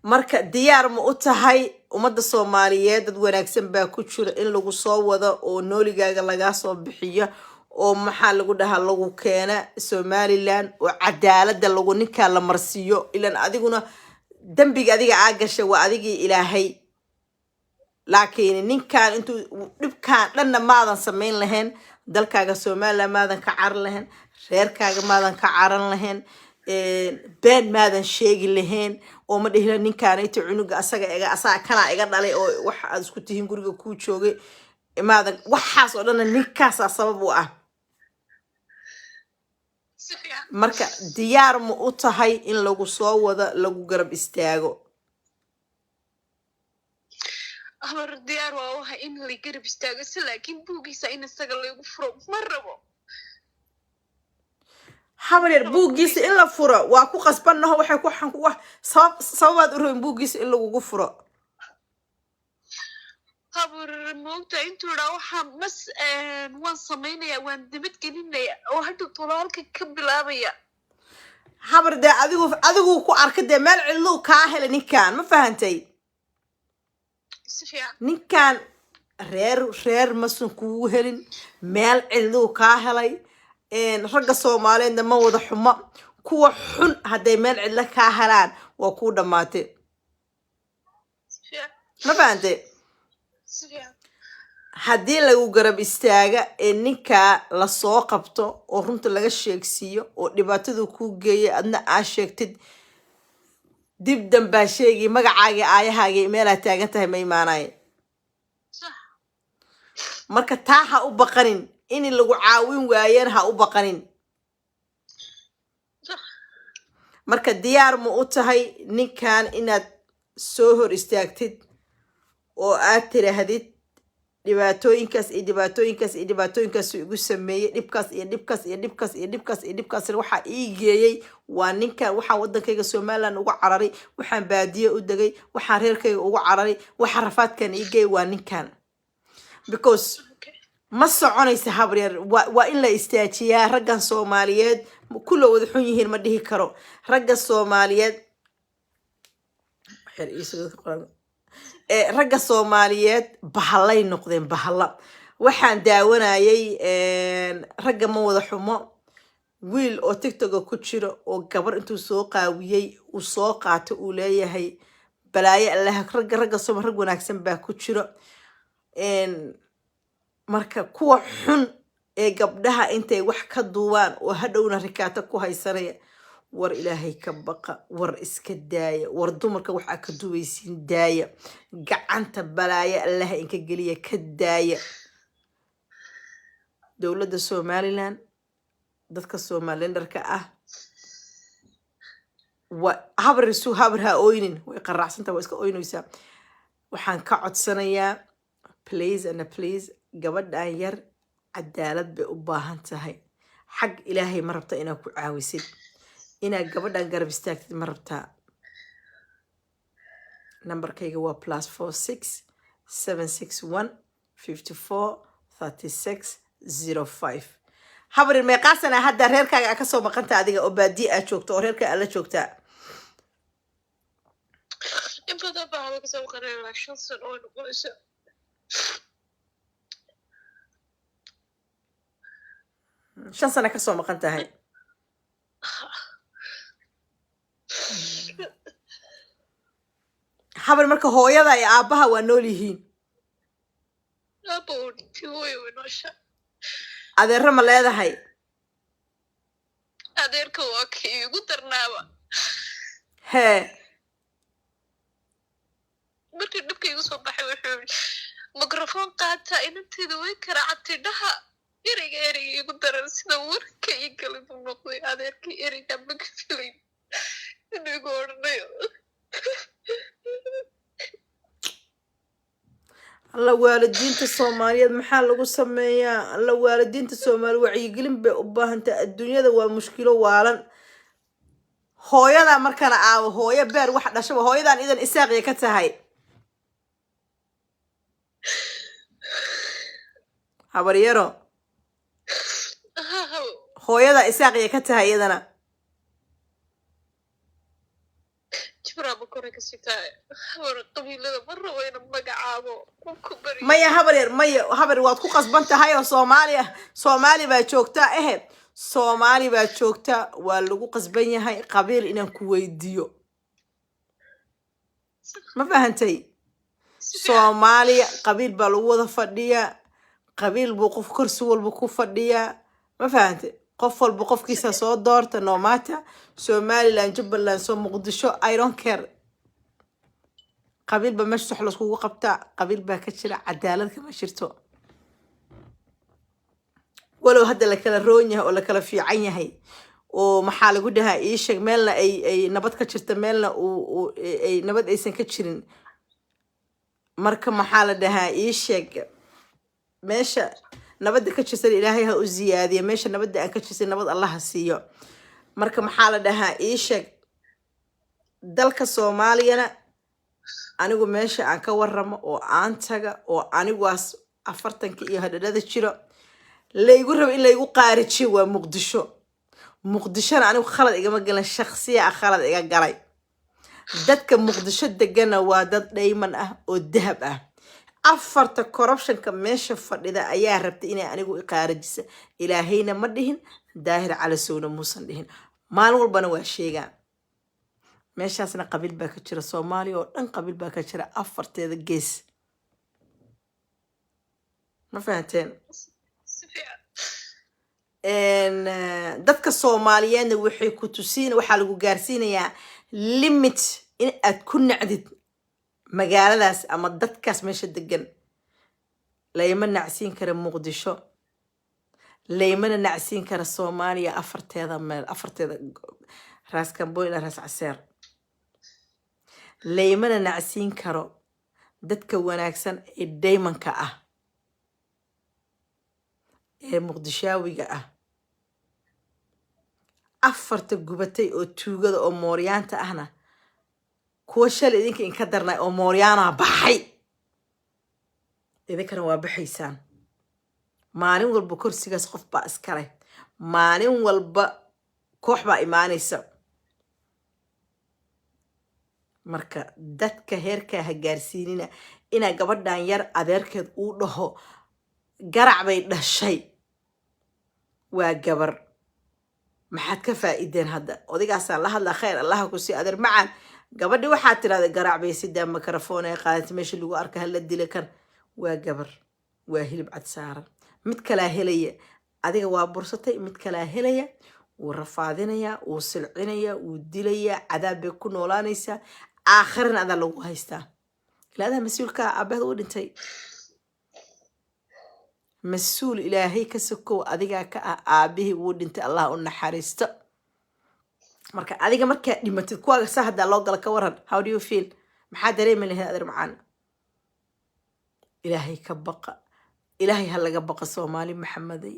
Marka diyaar ma u tahay, ummadda Soomaaliyeed dad wanaagsan baa ku jira, in lagu soo wado oo nooligaaga lagaa soo bixiyo oo maxaa lagu dhahaa, lagu keena Somaliland oo cadaaladda lagu ninkaa la marsiiyo? Ilan adiguna dembiga adiga aa gashay waa adigii Ilaahay, laakiin ninkan intuu dhibkaan dhanna maadan samayn lahayn, dalkaaga Somaliland maadan ka caran lahayn, reerkaaga maadan ka caran lahayn, been maadan sheegi lahayn oo ma dhihi lahayn ninkaan inta cunuga asaga iga asaga kanaa iga dhalay oo wax aad isku tihiin guriga kuu joogay maadan. Waxaas oo dhanna ninkaasaa sabab u ah. Si fiican. Marka diyaar ma u tahay in lagu soo wado, lagu garab istaago? Habar, diyaar waa waxa in la garab istaago, si laakiin buugiisa in isaga laygu furo ma rabo. Habar yar, buuggiisa in la furo waa ku qasbannaho. Waxay ku waxaan ku wax sabab sababaad u rabin buuggiisa in lagugu furo? Habar, moogta intuu idhaa waxaan mas waan samaynaya, waan dabad gelinaya oo hadhow tolaalka ka bilaabaya. Habar, dee adigu ku arka, dee meel cidluu kaa helay ninkan, ma fahantay? Si fiican. Ninkan reer masun kugu helin, meel cidluu kaa helay. Ragga Soomaaliyeedna ma wada xumo. Kuwa xun hadday meel cidlo kaa helaan, waa kuu dhammaatay. Si fiican. Ma fahantay? Si fiican. Haddii lagu garab istaaga ee ninkaa lasoo qabto oo runta laga sheegsiiyo oo dhibaatadu kuu geeyay adna aa sheegtid, dib dambaa sheegi magacaagii, aayahaagii, meelaad taagan tahay ma imaanayo. Sax. Marka taa ha u baqanin. In lagu caawin waayeen ha u baqanin. Sax. Marka diyaar ma u tahay ninkan inaad soo hor istaagtid oo aad tiraahdid, dhibaatooyinkaas iyo dhibaatooyinkaas iyo dhibaatooyinkaas igu sameeyey, dhibkaas iyo dhibkaas iyo dhibkaas iyo dhibkaas iyo dhibkaas waxaa ii geeyey waa ninkan, waxaan waddankayga Somaliland ugu cararay, waxaan baadiye u degay, waxaan reerkayga ugu cararay, waxa rafaadkan ii geeyay waa ninkan, because ma soconaysa, habryar. Waa in la istaajiyaa. Raggan Soomaaliyeed kulla wada xun yihiin ma dhihi karo. Ragga Soomaaliyeed xer iisu dadka qoran. Ragga Soomaaliyeed bahallay noqdeen, bahalla. Waxaan daawanayay, ragga ma wada xumo, wiil oo TikToka ku jiro oo gabar intuu soo qaawiyey uu soo qaato uu leeyahay balaayo Allah. Ragga Sooma, rag wanaagsan baa ku jiro. Marka kuwa xun ee gabdhaha intay wax ka duubaan oo hadhowna rikaato ku haysanaya, war Ilaahay ka baqa, war iska daaya, war dumarka waxaa ka duubaysiin daaya, gacanta balaayo Allaha inka geliya, ka daaya. Dowladda Somaliland, dadka Somalilanderka ah, wa habar isu habar ha oynin, way qaraacsantaha, waa iska oynaysaa. Waxaan ka codsanayaa, please and please, gabadhan yar cadaalad bay u baahan tahay. Xag Ilaahay ma rabta inaad ku caawisid, inaad gabadhan garab istaagtid ma rabtaa? Nambarkayga waa +46 761 54 36 05. Habrin, meeqaa sana hadda reerkaaga aa kasoo maqanta adiga oo baadiye aad joogto oo reerka aad la joogtaa? In badan baa haba kasoo maqanaya, 5 sano oo noqonaysa. 5 sana kasoo maqan tahay. Habar, marka hooyada iyo aabbaha waa nool yihiin? Aaba uu dhintay, hooyo way noosha. Adeero ma leedahay? Adeerka waa kii igu darnaaba. Hee. Markii dhibka igu soo baxay wuxuu yidhi, mikrofon qaata, inanteeda way karaacatay dhaha. Ereyga igu daran sida warka ii galay buu noqday. Adeerkii ereyga ma ka filayn inuu igu odhanayo. Alla, waalidiinta Soomaaliyeed maxaa lagu sameeyaa? Alla, waalidiinta Soomaaliya wacyigelin bay u baahantahay. Adduunyada waa mushkilo waalan. Hooyada markana aawo, hooyo beer wax dhashaba, hooyadan idan Isaaqiya ka tahay, habaryaro? Hooyada Isaaqiya ka tahay iyadana? Jibraaba kore ka sitaa, habar. Qabiilada ma rabo ina magacaabo ku baryo. Maya, habar yar, maya habar, waad ku qasban tahay oo Soomaaliya, Soomaali baa joogta ehe, Soomaali baa joogta, waa lagu qasban yahay qabiil inaan ku weydiiyo, ma fahantay? Si fiican. Soomaaliya qabiil baa lagu wada fadhiyaa, qabiil buu qof kursi walba ku fadhiyaa, ma fahantay? Qof walba qofkiisa soo doorta, no matter Somaliland, Jubbaland, soo Muqdisho, I don't care. Qabiil baa meesha wax laiskugu qabtaa, qabiil baa ka jira, cadaalad kama jirto. Walow hadda la kala roon yahay oo la kala fiican yahay oo maxaa lagu dhahaa, ii sheeg, meelna ay nabad ka jirta, meelna uu ay nabad aysan ka jirin. Marka maxaa la dhahaa, ii sheeg, meesha nabadda ka jirtan Ilaahay ha u ziyaadiyo, meesha nabadda aan ka jirtan nabad Allah ha siiyo. Marka maxaa la dhahaa, ii sheeg, dalka Soomaaliyana anigu meesha aan ka waramo oo aan taga oo aniguaas 40-ka iyo hadhadhada jiro laygu rabo in laygu qaarijiyo waa Muqdisho. Muqdishona anigu khalad igama galan, shaksiya ah khalad iga galay. Dadka Muqdisho degana waa dad dhayman ah oo dahab ah. Afarta corruptionka meesha fadhida ayaa rabtay inay anigu iqaarijisa. Ilaahayna ma dhihin, Daahir Calasowna muusan dhihin. Maalin walbana waa sheegaa, meeshaasna qabiil baa ka jira. Soomaaliya oo dhan qabiil baa ka jira, afarteeda gees. Ma fahanteen? Si fiican. Dadka Soomaaliyeedna waxay ku tusiin, waxaa lagu gaarsiinayaa limit in aad ku nacdid magaaladaas ama dadkaas meesha degan. Layma nacsiin kara Muqdisho, laymana nacsiin kara Soomaaliya afarteeda meel, afarteeda Raas Kamboyn ilaa Raas Caseer. Laymana nacsiin karo dadka wanaagsan ee daymanka ah ee Muqdishaawiga ah. Afarta gubatay oo tuugada oo mooryaanta ahna, kuwa shalay idinka inka darnay oo mooryaanaa baxay, idinkana waa baxaysaan. Maalin walba kursigaas qof baa iskale, maalin walba koox baa imaanaysa. Marka dadka heerkaa ha gaarsiinina inaa gabadhan yar adeerkeed uu dhaho garac bay dhashay. Waa gabar, maxaad ka faa'iideen hadda? Odaygaasaa la hadlaa. Khayr Allaha ku sii, adeer macaan. Gabadhi waxaad tirahda garac bay sidaa, microphone ay qaadatay, meesha lagu arka hala dila. Kan waa gabar, waa hilib cad saaran. Mid kalaa helaya, adiga waa bursatay. Mid kalaa helaya, wuu rafaadinayaa, wuu silcinayaa, wuu dilayaa, cadaab bay ku noolaanaysaa. Aakhirana adaa lagu haystaa, ilaa adaa mas-uulka ah. Aabaheed u dhintay, mas-uul Ilaahay ka sokow adigaa ka ah. Aabihii wuu dhintay, Allah u naxariisto. Marka adiga markaa dhimatid, kuwaaga saa haddaa loo gala, ka waran? How do you feel? Maxaa dareemi lahayd, adeer macaan? Ilaahay ka baqa, Ilaahay ha laga baqa. Soomaali Maxameday,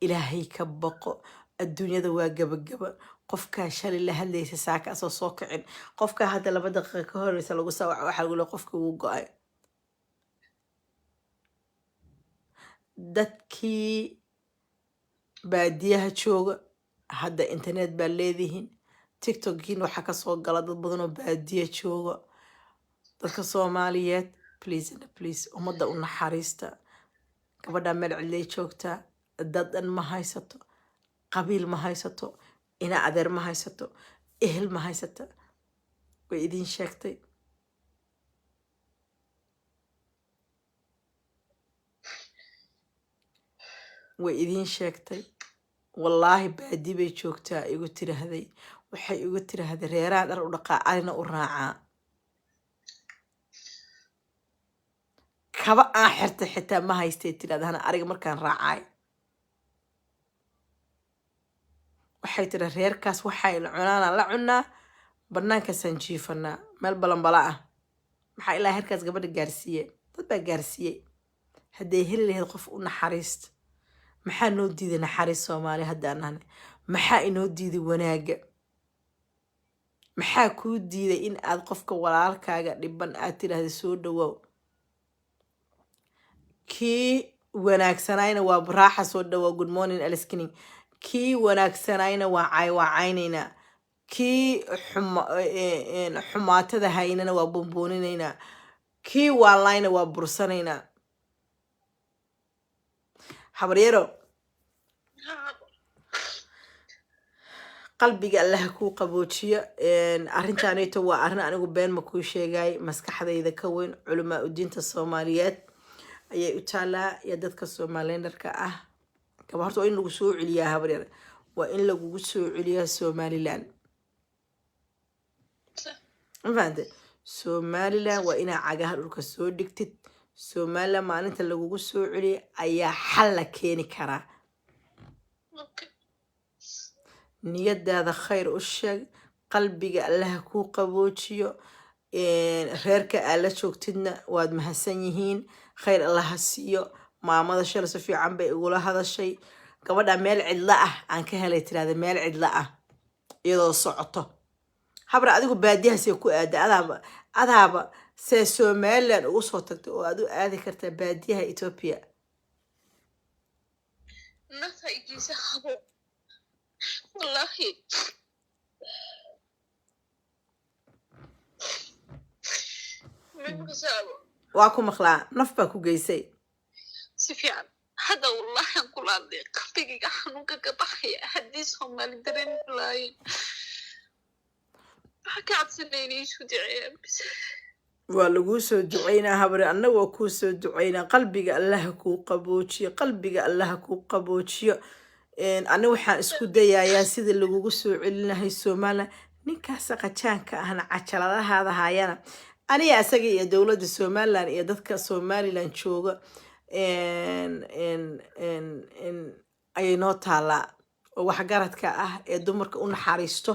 Ilaahay ka baqo. Adduunyada waa gabagaba. Qofkaa shalay la hadlaysa saaka asoo soo kicin, qofkaa hadda 2 daqiiqa ka horeysa lagu soo waca, waxaa lagu leeyahay qofka wuu go-ay. Dadkii baadiyaha jooga hadda internet baa leedihiin, TikTokiin waxaa kasoo gala dad badan oo baadiya jooga. Dadka Soomaaliyeed, please and please, ummadda u naxariista. Gabadha meel cidlay joogtaa, dad dhan ma haysato, qabiil ma haysato, ina adeer ma haysato, ehel ma haysata. Way idiin sheegtay. Way idiin sheegtay. Wallaahi baadi bay joogtaa igu tiraahday. Waxay igu tiraahday reeraha dhar u dhaqaa, arina u raacaa, kaba aan xirtay xitaa ma haystay tirahdana ariga markaan raacaay. Waxay tiri reerkaas waxay la cunaanaan la cunaa, banaankaasaan jiifanaa, meel balanbala ah. Maxaa ilaa heerkaas gabadha gaarsiiye? Dad baa gaarsiiyey. Hadday heli lahayd qof u naxariista. Maxaa noo diiday naxariis, Soomaali haddaan nahnay? Maxaa inoo diiday wanaaga? Maxaa kuu diiday in aad qofka walaalkaaga dhiban aad tidhaahda soo dhawaaw? Kii wanaagsanayna waa raaxa, soo dhawaa. Good morning, Aliskini. Kii wanaagsanayna waa cay, waa caynaynaa. Kii xumaatada haynana waa buunbuuninaynaa. Kii waalayna waa bursanaynaa. Habaryaro, qalbiga Allaha kuu qaboojiyo. Arrintaanayto waa arrin anigu been ma kuu sheegay, maskaxdayda ka weyn. Culamaa udiinta Soomaaliyeed ayay u taalaa iyo dadka Somalilanderka ah. Gaba horta waa in lagu soo celiyaa, habaryar, waa in lagugu soo celiyaa Somaliland. Ma fahante? Somaliland waa inaa cagaha dhulka soo dhigtid. Somaliland maalinta lagugu soo celiya ayaa xal la keeni karaa. Okay. Niyadaada khayr u sheeg, qalbiga Allaha kuu qaboojiyo. Reerka aad la joogtidna waad mahadsan yihiin, khayr Allaha siiyo. Maamada shalay si fiican bay igula hadashay. Gabadha meel cidla ah aan ka helay tirahda, meel cidla ah. Iyadoo socoto. Habra, adigu baadiyahaasay ku aada, adaaba see Somaliland ugu soo tagtay oo aad u aadi kartaa baadiyaha Ethiopia? Nafa igeysa, habo, wallahi. Mimkasaabo? Waa ku maqlaa, naf baa ku geysay. Si fiican. Hadda wallahi aan kula hadlay, qalbigayga xanuunka ka baxaya haddii Soomaali dareemi lahaayeen. Waxaa ka cabsanaya inay isu duceeyaan bis. Waa laguu soo duceynaa, habre, anna waa kuu soo duceynaa. Qalbiga Allaha kuu qaboojiyo, qalbiga Allaha kuu qaboojiyo. Anna waxaan isku dayayaa sida lagugu soo celinahay Somaliland. Ninkaas qajaanka ahna, cajaladahaada haayana, aniga isaga iyo dowladda Somaliland iyo dadka Somaliland jooga ayay noo taalaa oo waxgaradka ah ee dumarka u naxariisto.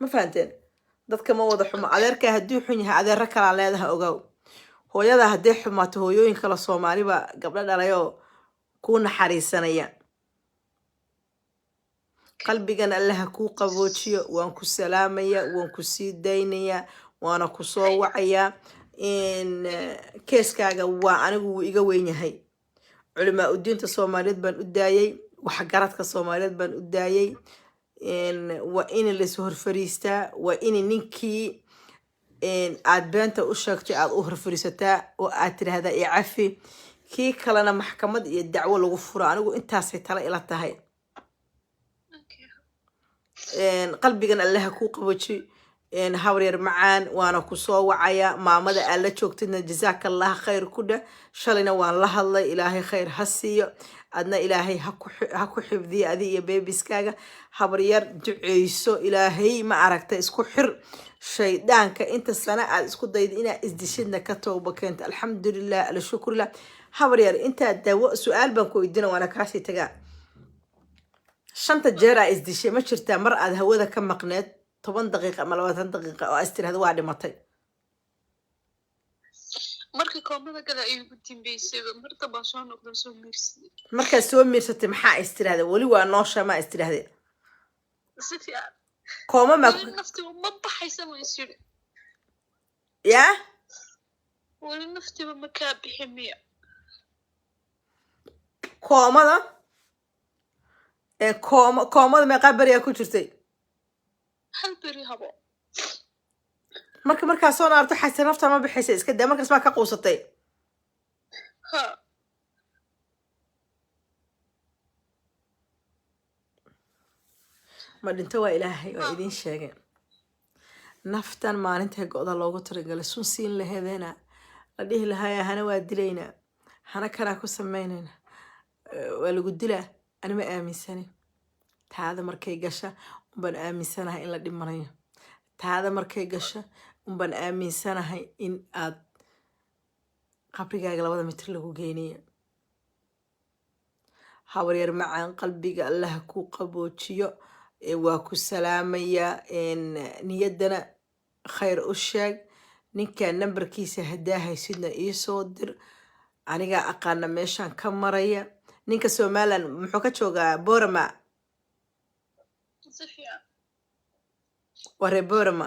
Ma fahanteen? Dadka ma wada xumo. Adeerka hadduu xun yahay, adeero kalaa leedaha, ogow. Hooyada hadday xumaato, hooyooyin kale Soomaaliba gabdho dhalayoo kuu naxariisanaya. Qalbigan Allaha kuu qaboojiyo. Waan ku salaamaya, waan ku sii daynayaa, waana ku soo wacayaa. In keeskaaga waa anigu wuu iga weyn yahay. Culimaa udiinta Soomaaliyeed baan u daayay, waxgaradka Soomaaliyeed baan u daayay. Waa in lais horfariistaa, waa in ninkii aad beenta u sheegtay aad u horfariisataa oo aad tidhaahdaa "I cafi", kii kalena maxkamad iyo dacwo lagu furo. Anigu intaasay tala ila tahay. Qalbigan Allaha kuu qaboji, habaryar macaan, waana ku soo wacaya. Maamada aad la joogtidna jazaaka Allah khayr ku dheh. Shalayna waan la hadlay, Ilaahay khayr ha siiyo, adna Ilaahay ha ku xifdiyo adi iyo babieskaaga. Habaryar, duceyso. Ilaahay ma aragta, isku xir shaydaanka. Inta sana aad isku dayda inaad isdishidna ka tooba keento. Alxamdulilah, alshukrulah. Habaryar, intaa daawo su-aal baan ku weydiina, waana kaasii tagaa. Shanta jeer aa isdishay, ma jirtaa mar aad hawada ka maqneed 10 daqiiqa ama 20 daqiiqa oo is tirahda waa dhimatay? Markii koomada gala ay ugu dambeysayba, mar dambaa soo noqdan, soo miirsaday. Markaad soo miirsatay, maxaa is tirahda? Weli waa noosha maa is tirahde? Si fiican. Kooma maa? Weli naftiba ma baxaysa, ma is yidhi. Yaa? Weli naftiba ma kaa bixi miya? Koomada ee koomada meeqaa beriyaa ku jirtay? Hal beri, habo. Markaa soo naarto xaysa nafta ma bixaysa, iska daa, markaas baa ka quusatay? Ha. Ma dhinto waa Ilaahay, waa idiin sheegay. Naftan maalintay go-da loogu talagalay sun siin laheedeena la dhihi lahaaya, hana waa dilaynaa, hana kanaa ku sameynayna. Waa lagu dilaa. Ani ma aaminsani. Taada markay gasha unbaan aaminsanahay in la dhimanayo. Taada markay gasha unbaan aaminsanahay in aad qabrigaaga 2da mitir lagu geynayo. Habaryar macaan, qalbiga Allaha ku qaboojiyo. Waa ku salaamayaa. Niyaddana khayr u sheeg. Ninka nambarkiisa haddaa haysidna iisoo dir, anigaa aqaana meeshaan ka maraya. Ninka Somaliland muxuu ka joogaa? Borama? Si fiican. Waa reer Borama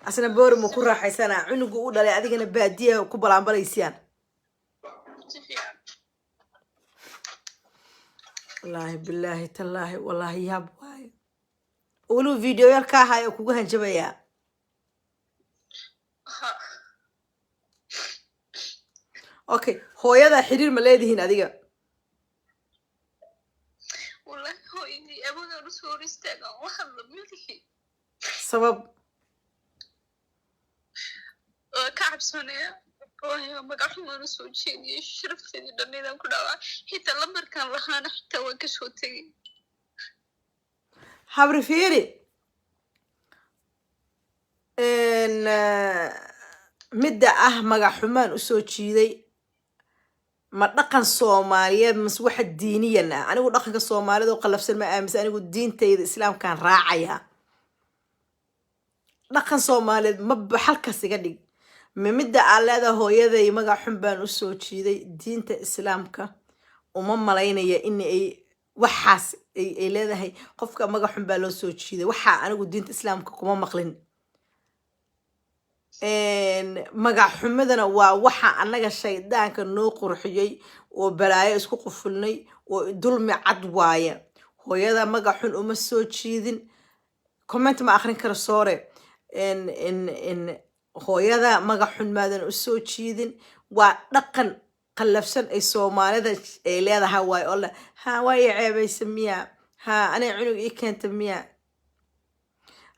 asna. Borama ku raaxaysanaa, cunugu u dhalay, adigana baadiya ku balaanbalaysiyaan. Si fiican. Wallaahi, bilaahi, tallaahi, wallaahi yaab waayo. Weliba videoyaal ka ahaay oo kugu hanjabayaa. Ha. Okay, hooyada xiriir ma leedihiin adiga? Wallahi hooyadii awoodaan usoo hor istaagan la hadla malihi. Sabab? Waa ka cabsanaya, waayo magac xumaan usoo jeediyey, sharafteedii dhannaydaan ku dhaawacay. Xitaa lambarkaan lahaana xitaa waan kasoo tegay. Habri, fiiri. Midda ah magac xumaan usoo jiiday, ma dhaqan Soomaaliyeed mase waxa diiniyan ah? Anigu dhaqanka Soomaalida oo qallafsan ma aaminsan. Anigu diintayda Islaamkaan raacayaa. Dhaqan Soomaaliyeed maba halkaas iga dhig. Ma midda aan leedahay hooyaday magac xun baan usoo jiiday, diinta Islaamka uma malaynaya in ay Waxaas ay leedahay qofka magac xun baa loo soo jiiday. Waxaa anigu diinta Islaamka kuma maqlin. Magac xumadana waa waxa annaga shaydaanka noo qurxiyey oo balaayo isku qufulnay oo dulmi cad waaye. Hooyada magac xun uma soo jiidin. Comment ma akrin karo, soore. In hooyada magac xun maadan u soo jiidin. Waa dhaqan qallafsan ay Soomaalida ay leedahay waayo oo le ha waa ii ceebaysa miya, ha aniga cunug ii keenta miya,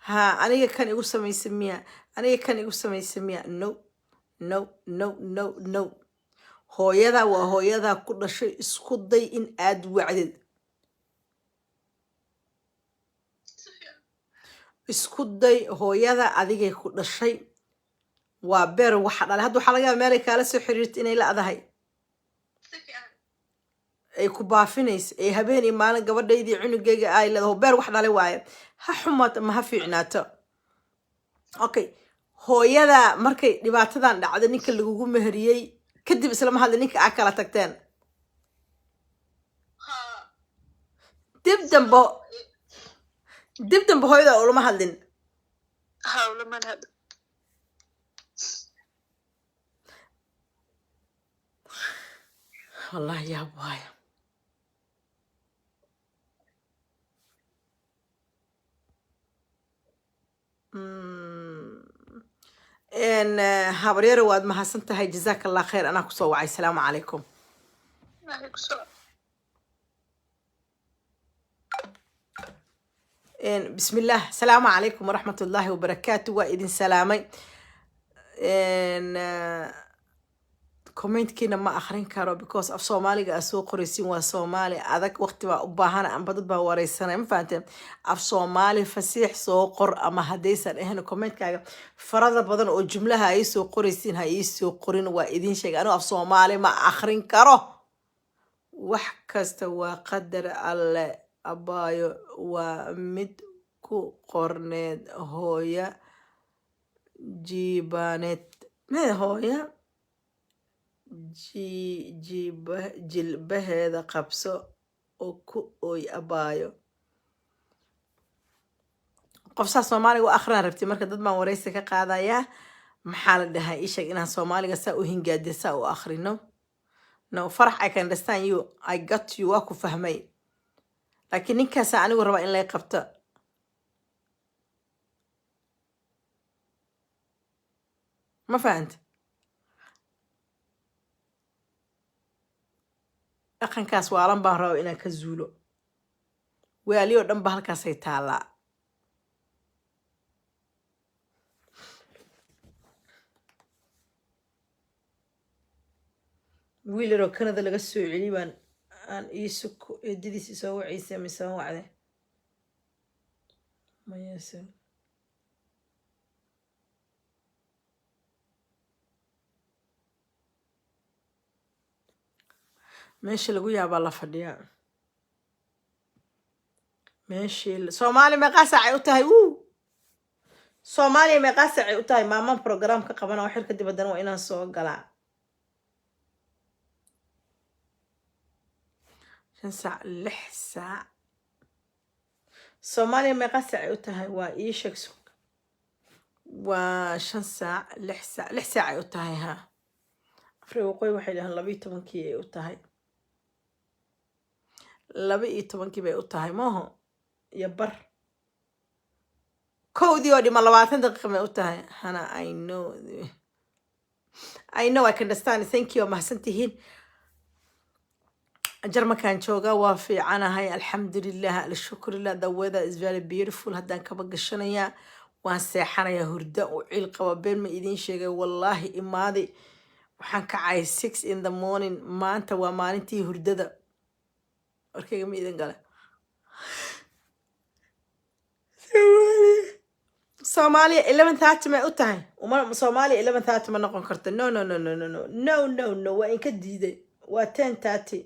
ha aniga kan igu samaysa miya, aniga kan igu samaysa miya. No, no, no, no, no. Hooyada waa hooyada ku dhashay. Isku day in aad wacdid. Si fiican. Isku day. Hooyada adigay ku dhashay, waa beer waxa dhalay. Hadda waxaa laga yaaba meelay kaala soo xiriirta inay la-dahay. Si fiican. Ay ku baafinayso ay habeen iyo maalin gabadhaydii cunugayga ay leedaho. Beer wax dhalay waaye, ha xumaato ma ha fiicnaato. Okay, hooyada markay dhibaatadan dhacdo, ninka lagugu meheriyey kadib islama hadla ninka aa kala tagteen? Ha. Dib dambe, dib dambe hooyada ulama hadlin? Ha, ulaman hadlo. Wallahi yaab waayo. Habaryaro, waad mahadsan tahay, jazaaka Allah khayr. Anaa kusoo wacay. Asalaamu calaykum. Calaykum salaam. Bismillaah. Asalaamu calaykum waraxmat ullaahi wabarakaatu. Waa idin salaamay. Commentkiina ma akrin karo because af Soomaaliga aa soo qoraysin waa Soomaali adag. Waqti baa u baahan amba dad baa wareysanaya, ma fahanteen? Af Soomaali fasiix soo qor, ama haddaysan ahayn commentkaaga farada badan oo jumlaha ay soo qoraysiin ha ii soo qorin. Waa idin sheegay, anigu af Soomaali ma akrin karo. Wax kasta waa qadar Alle, abaayo. Waa mid ku qorneed hooya jiibaaneed mee hooya jiiba jilbaheeda qabso oo ku ooy, abaayo. Qof saa Soomaaliga u akrinaa rabti. Marka dad baan wareysi ka qaadayaa. Maxaa la dhahaa? Ii sheeg inaan Soomaaliga saa u hingaadiyo, saa u akrino. No, Farax, I can understand you, I got you, waa ku fahmay, laakiin ninkaasa anigu rabaa in lay qabto. Ma fahanta? Dhaqankaas waalan baan rabaa inaan ka zuulo. Waali oo dhan ba halkaasay taallaa. Wiil yaroo Canada laga soo celiyay baan aan iisu eedadiis isoo waceysay mise wacde mayase. Meesha lagu yaabaa la fadhiyaa. Meeshii Soomaali meeqaa saacay u tahay? Wuu Soomaaliya meeqaa saacay u tahay? Maamaan program ka qabana oo xir kadib haddana waa inaan soo galaa. 5 saac, 6 saac. Soomaaliya meeqaa saacay u tahay? Waa ii sheeg. Sug, waa 5 saac, 6 saac, 6 saacay u tahay. Ha, Afrika Waqooyi waxay dhahaan 12-kii ay u tahay. 12-kii bay u tahay mooho iyo bar. 1-dii oo dhima 20 daqiiqa bay u tahay. Hana, I know, I know, I can understand. Thank you, waa mahadsan tihiin. Jarmalkaan jooga, waa fiicanahay, alxamdulilah, alshukrillah. The weather is very beautiful. Haddaan kaba gashanayaa, waan seexanayaa, hurda u ciil qaba. Been ma idiin sheegay? Wallaahi imaadi, waxaan kacay 6 in the morning. Maanta waa maalintii hurdada. Warkayga ma idin gale? Soomaaliya 11:30 may u tahay? Uma Soomaaliya 11:30 ma noqon karto. No, no, no, no, no, no, no, no, no, waa inka diiday. Waa 10:30,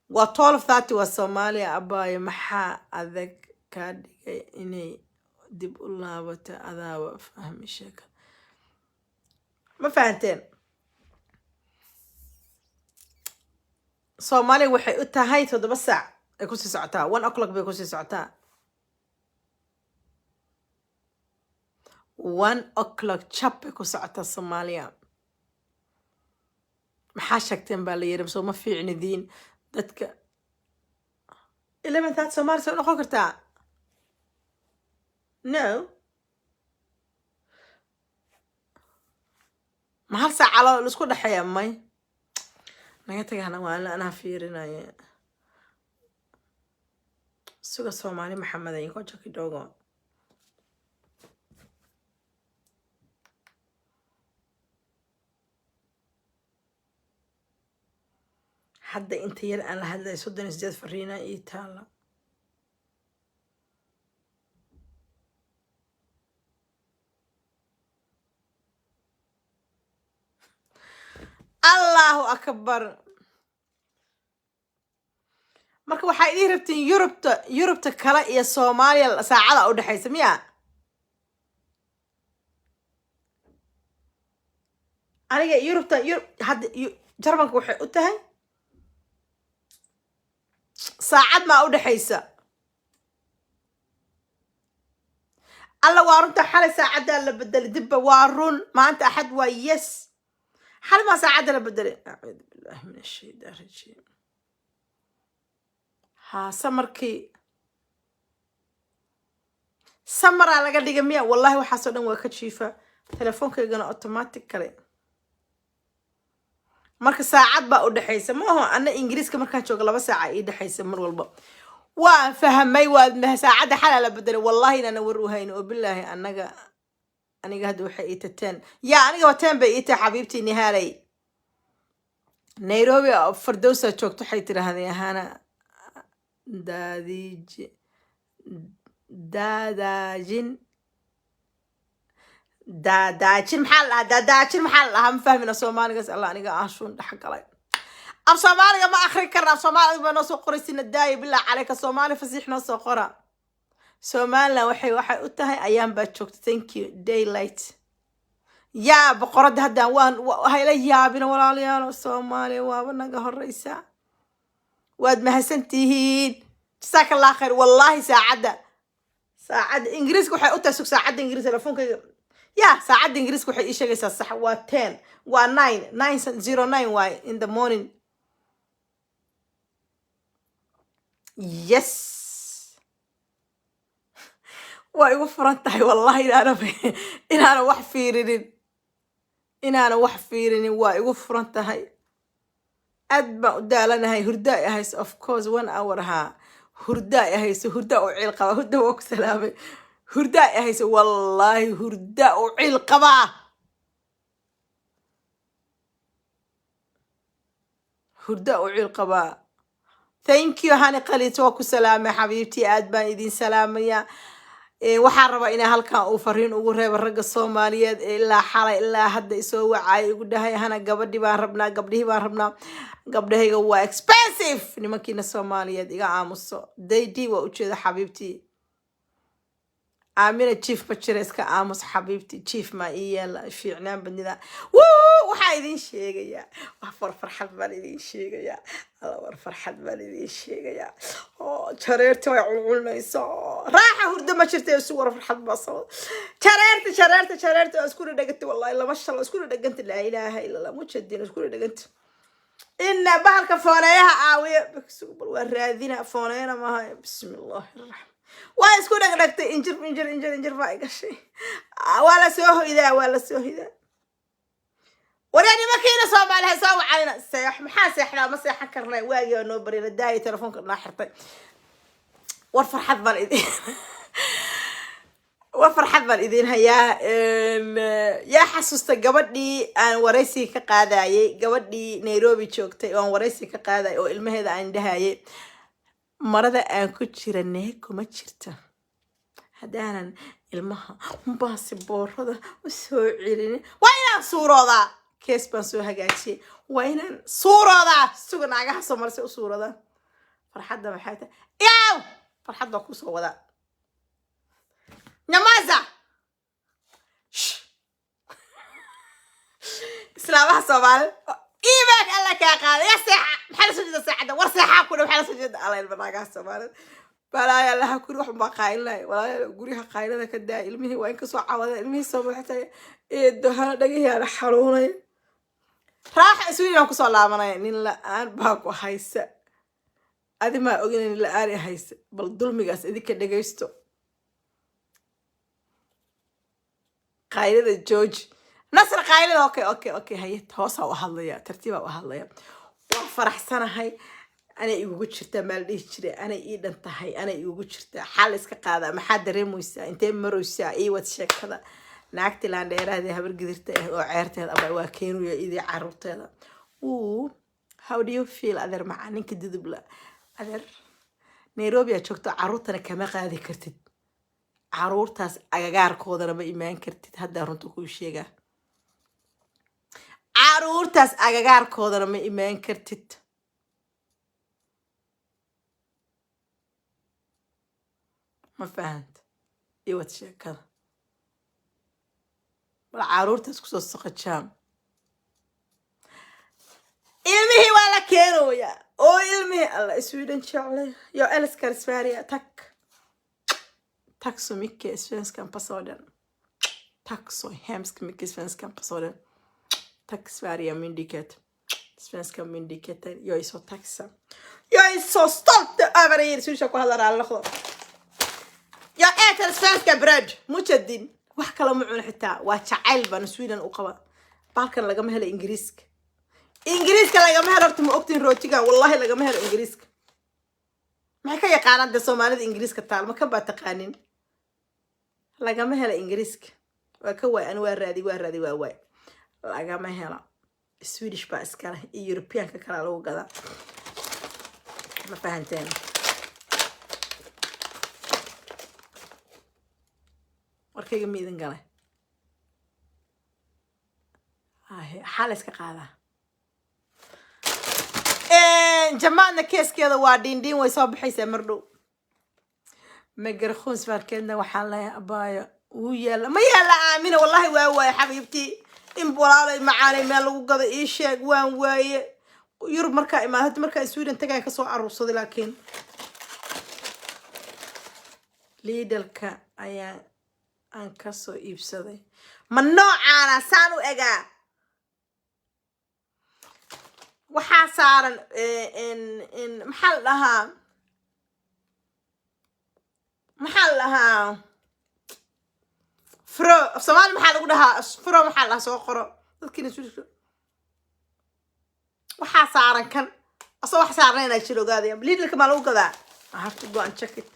waa 12:30, waa Soomaaliya. Abaayo, maxaa adag kaa dhigay inay dib u laabato? Adaaba fahmi sheeka. Ma fahanteen? Soomaaliya waxay u tahay 7 saac ay kusii socotaa, 1 o'clock bay kusii socotaa. 1 o'clock jab bay ku socotaa Soomaaliya. Maxaa sheegteen baa la yiri? Soo ma fiicnidiin dadka? 11:30 Soomaaliya soo noqon kartaa? No, ma hal saaca loo laisku dhexeeya? May, naga tagahna, waa anaa fiirinaya. Suga, Soomaali Maxamed, ngoja kidogo. Hadda inta yar aan la hadlay, 38 fariina ii taala. Allahu akbar! Marka waxaa idiin rabtiin Yurubta kale iyo Soomaaliya saacada u dhexaysa miya? Aniga Yurubta, Yurub hadda, Jarmalka waxay u tahay saacad maa u dhexaysa? Alla, waa runta, xalay saacaddaa la bedelay dibba. Waa run, maanta Axad waa. Yes, xalay maa saacadda la bedelay. Acuudu billahi min ashaytaan rajiim. Haa, samarkii samaraa laga dhigay miya? Wallahi waxaasoo dhan waa ka jiifa, telefoonkaygana automatic kale. Marka saacad baa u dhexaysa ma aho? Ana Ingiriiska markaan joogo 2 saaca ii dhexaysa mar walba. Waan fahmay, waad saacadda xalaa la bedelay. Wallahi inaana war u hayn oo bilaahi. Anaga, aniga hadda waxay ii tateen yaa, aniga waa 10 bay ii tahay. Xabiibtii Nihaalay, Nairobi oo Fardowsa joogto, waxay tidhaahdeen ahaana daadiji daadaajin daadaajin. Maxaa la dhahaa daadaajin? Maxaa la dhahaa? Ma fahmina Soomaaligaas. Alla, aniga ashuun dhex galay. Af Soomaaliga ma akrin karna. Af Soomaaliga baa noo soo qoraysina. Daaya, bilaa caleyka, Soomaali fasiix noo soo qora. Somaliland waxay u tahay ayaan baa joogta. Thank you, daylight. Yaa boqoradda, haddaan waan hayla yaabina, walaalayaal. Soomaaliya waaba naga horeysa. Waad mahadsan tihiin, jasaaka Allah khayr. Wallahi saacadda Ingiriiska waxay u tahay, sug, saacadda Ingiriis telefoonkayga ya, saacadda Ingiriiska waxay ii sheegaysaa sax waa 10, waa 9, 9:09 waaye in the morning. Yes, waa igu furan tahay. Wallahi inaana wax fiirinin, inaana wax fiirinin, waa igu furan tahay. Aad baan u daalanahay, hurda ay ahayso. Of course, one hour haa, hurda ay ahayso, hurda u ciil qaba. Hurda waa ku salaamay. Hurda ay ahayso, wallaahi hurda u ciil qabaa, hurda u ciil qabaa. Thank you, Hani Khaliit, waa ku salaamay xabiibtii. Aad baan idin salaamayaa. Waxaan rabaa inaa halkan uu fariin ugu reebo ragga Soomaaliyeed ee ilaa xalay ilaa hadda isoo wacay, igu dhahay: "Hana, gabadhi baan rabnaa, gabdhihii baan rabnaa, gabdhahayga waa expensive." Nimankiina Soomaaliyeed, iga aamuso. Daydi waa ujeeda xabiibtii. Aamina, jiif ma jira, iska aamus xabiibti. Jiif maa ii yeela fiicnaan badnida. Wuu, waxaa idin sheegayaa wax war farxad baan idin sheegayaa. Alla, war farxad baan idin sheegayaa. Oo jareerta way culculinaysaa, raaxa hurdo ma jirta. Isu war farxad baa sabab. Jareerta, jareerta, jareerta waa isku dhadheganta. Wallahi laba shal isku dhadheganta. Laa ilaaha illa Allah, mujadiin isku dhadheganta. Ina bahalka fooneeyaha aawiya bal waa raadina. Fooneeyana maaha. Bismi illaahi raxmaan. Waa isku dhegdhegtay. Injir, injir, injir, injir baa i gashay. Ah, waa la soo hoydaa, waa la soo hoydaa. Waryaa, nimankiina Soomaaliha soo wacayna, seex maxaa seexdaa? Ma seexan karnay. Waagii oo noo barina daaya, telefoonka noo xirtay. War farxad baan idin hayaa. Yaa xasuusta gabadhii aan waraysiga ka qaadayay, gabadhii Nairobi joogtay oo aan waraysiga ka qaadayay, oo ilmaheeda aan dhahayay marada aan ku jira nee kuma jirta haddaanan ilmaha baasiboorada u soo celinin? Waa inaan suuroodaa. Kees baan soo hagaajiyey, waa inaan suuroodaa. Suga, naagaha soomaali u suuroodaa. Farxadda maxay tahay? Yaw, farxad baa kusoo wadaa. Nyamaza. Shh. Islaamaha Soomaali, iimaanka Alla kaa qaada. Ya seexa, maxaa? Maxaa la soo jeeda saacadda? War seexaa ku dha, maxaa la soo jeeda? Alla, ilma naagaha Soomaalida balaaya allaha kuri wax baa qaylinayo. Walaalayaal, guryaha qaylada ka daa. Ilmihii waa in kasoo cawada, ilmihii soo baxtay eedo hana dhagihii xanuunay. Raaxa Sweden kusoo laabanaya, nin la-aan baa ku haysa. Adi maa ogina nin la-aan i haysa. Bal dulmigaas idinka dhegaysto. Qaylada jooji, Nasr, qaylada. Okay, haye, hoosaa u hadlaya, tartiibaa u hadlaya. Waan faraxsanahay. Anay igugu jirtaa, maa la dhihi jiray, anay ii dhan tahay, anay igugu jirtaa. Xaal iska qaadaa, maxaa dareemaysaa? Intee maraysaa? Ii wad sheekada. Naagti laandheerahdii, habar gidirta ah oo ceerteeda aba waa keenuya idii caruurteeda. Uu, how do you feel, adeer macaa? Ninka dudubla, adeer, Nairobi aad joogto, caruurtana kama qaadi kartid, caruurtaas agagaarkoodana ma imaan kartid. Haddaa runta kuu sheegaa, caruurtaas agagaarkoodana ma imaan kartid. Ma fahanta? Iwad sheekada. Bal caruurtaas kusoo soqojaam. Ilmihii waa la keenooyaa oo ilmihii alla Sweden jeclay. Jag älskar Sverige, tack. Tack så mycket, svenska ambassaden. Tack så hemskt mycket, svenska ambassaden. Tack, Sverige myndighet, svenska myndigheten. Jag är så tacksam, jag är så stolt över er. Swedish ku hadla, raalli noqdo. Jag äter svenska bröd mujadin, wax kale ma cuno xitaa. Waa jacayl baan Sweden u qaba. Balkan lagama helo Ingiriiska, Ingiriiska lagama helo. Horta ma ogtiin rootigan? Wallahi lagama helo Ingiriiska. Maxay ka yaqaanaan dee Soomaalida Ingiriiska taal? Ma kan baa taqaanin? Lagama helo Ingiriiska, waa ka waay. Ani waa raadi, waa raadi, waa waay, lagama helo. Swedish baa iskale iyo Europeanka kalaa lagu gadaa. Ma fahanteen? Warkayga ma idin galay? Ahe, xaa la iska qaadaa? Jamaadna keeskeeda waa dhiindhiin, way soo baxaysaa mar dhow. Migrationsverketna waxaan leeyahay, abaayo, wuu yaala ma yaala? Aamina, wallahi waa waaye. Xabiibtii, in walaalay macaanay, meel lagu gado ii sheeg. Waan waaye Yurub markaa imaad. Hadda markaa Sweden tagaan kasoo aruursaday, laakiin Lidlka ayaa aan kasoo iibsaday. Ma noocaana saan u egaa? Waxaa saaran maxaa la dhahaa, maxaa la dhahaa fro af Soomaali? Maxaa lagu dhahaa fro? Maxaa la dhahaa? Soo qoro dadkiina Swedishka. Waxaa saaran kan asoo wax saaran inaa jir ogaadaya. Lidlka maa lagu gadaa? I have to go and check it.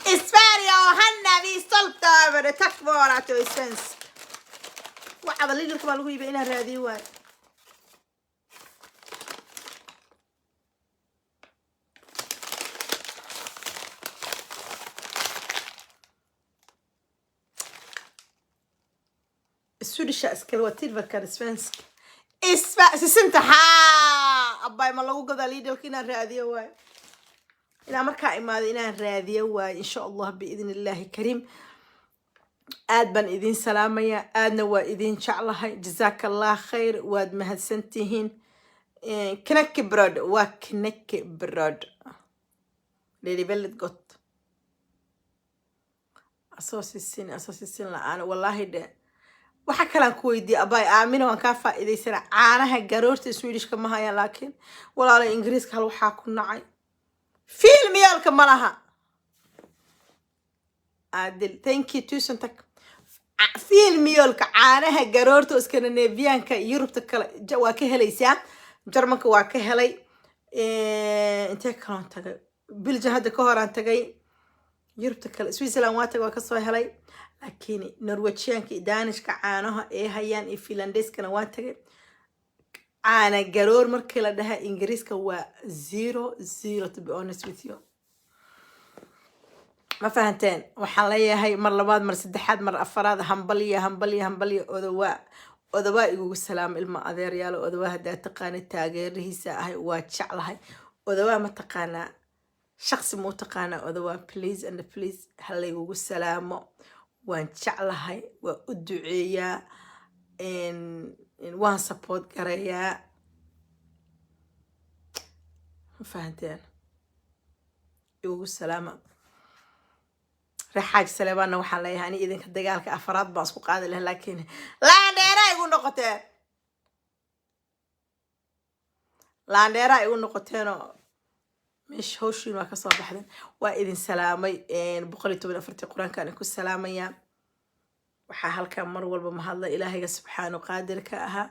Sverige och Hanna, vi är stolta över det tack vare att jag är svensk. Waxaaba Lidlka baa lagu iibiya, inaan raadiyo waayo. Swedisha iskale, waa tillverkad svensk. Isfa sisinta haa abay, ma lagu gadaa Lidlka? Inaan raadiyo waayo, inaan markaa imaado inaan raadiyo waayo, insha Allah, biidn Illaahi kariim. Aad baan idin salaamayaa, aadna waa idin jeclahay. Jazaaka Allah khayr, waad mahadsantihiin. Knäckebröd waa knäckebröd. Det är väldigt gott. Asoo sisin, asoo sisin la-aan, wallahi de. Waxa kalaan ku weydiiyey, abay Aamina, waan kaa faa'iidaysana. Caanaha garoorta Swedishka ma hayaan, laakiin walaala, Ingiriiska hal waxaa ku nacay filmyaalka ma laha. Adil, thank you, tusen tack. Filmjölka, caanaha garoorta oo Scandinavianka, Yurubta kale waa ka helaysaa. Jarmanka waa ka helay. Intee kaloon tagay? Belgium hadda ka horaan tagay. Yurubta kale, Switzerland waa tagay, waa kasoo helay. Laakiin Norwegianka iyo Danishka caanaha ay hayaan iyo Finlandeskana waa tagay. Caana garoor markii la dhaha Ingiriiska waa zero zero, to be honest with you. Ma fahanteen? Waxaan leeyahay mar labaad, mar saddexaad, mar afaraad, hambalya, hambalya, hambalya. Odawaa, Odawaa igugu salaamo. Ilma adeeryaalo, Odawaa haddaa taqaana, taageerihiisa ahay, waa jeclahay. Odawaa ma taqaanaa? Shaqsi ma u taqaanaa Odawaa? Please and please, ha laygugu salaamo. Waan jeclahay, waa u duceeyaa, waan support gareeyaa. Ma fahanteen? Igugu salaama. Reer Xaaji Saleebaanna waxaan leeyahay, ani idinka dagaalka afaraad baan isku qaadi lahay, laakiin laandheeraa igu noqoteen, laandheeraa igu noqoteenoo meesha hawshiin waa kasoo baxdeen. Waa idin salaamay. 114-tii Qur-aankaan ku salaamayaa. Waxaa halkan mar walba mahadla Ilaahayga subxaanu qaadirka ahaa.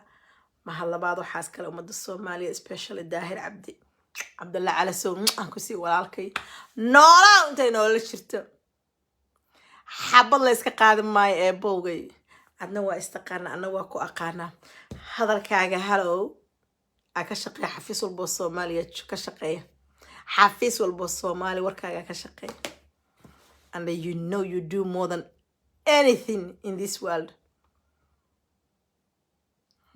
Mahad labaad waxaas kale ummadda Soomaaliya, especially Daahir Cabdi Cabdalla Calasow, aan kusii walaalkay noolaa intay noola jirto. Xabad la iska qaadi maayo ee bowgay. Adna waa istaqaana, adna waa ku aqaanaa. Hadalkaaga halow aa ka shaqeeya xafiis walboo Soomaaliya ka shaqeeya, xafiis walboo Soomaaliya warkaaga ka shaqeeya. And you know you do more than anything in this world.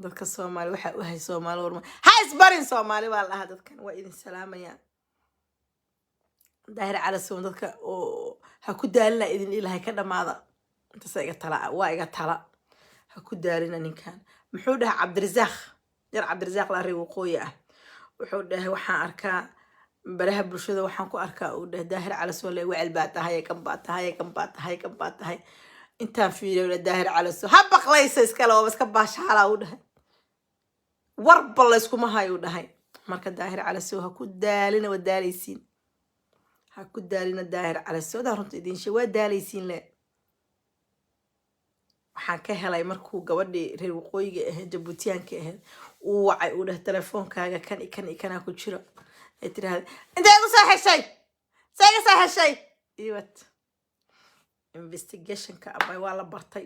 Dadka Soomaali waxaa u hay Soomaali warma ha isbarin. Soomaali baa la dhahaa dadkan. Waa idin salaamayaa. Daahir Calasow, dadka oo ha ku daalina idin ilahay ka dhamaada. Intaasa iga tala, waa iga tala. Ha ku daalina ninkan. Muxuu dhahay Cabdirasaaq yar? Cabdirasaaq la reer waqooyi ah wuxuu dhahay, waxaan arkaa baraha bulshada, waxaan ku arkaa, uu dhahay, Daahir Calasow le wecel baa tahay, kan baa tahay, kan baa tahay, kan baa tahay. Intaan fiiriyo Daahir Calasow ha baqlaysa iskale oo iska baashaalaa, uu dhahay. Warba layskuma hayo, uu dhahay. Marka Daahir Calasow ha ku daalina, waa daalaysiin. Ha ku daalina Daahir Calasow. Daa runta idiin sheeg, waa daalaysiin le. Waxaan ka helay markuu gabadhii reer waqooyiga ahayd, Jabuutiyaanka ahayd, uu wacay, uu dhahay, "Telefoonkaaga kan i kan i kanaa ku jiro." Ay tidhaahda, "Intee igu soo heshay? See iga soo heshay?" Iwat investigationka abay waa la bartay.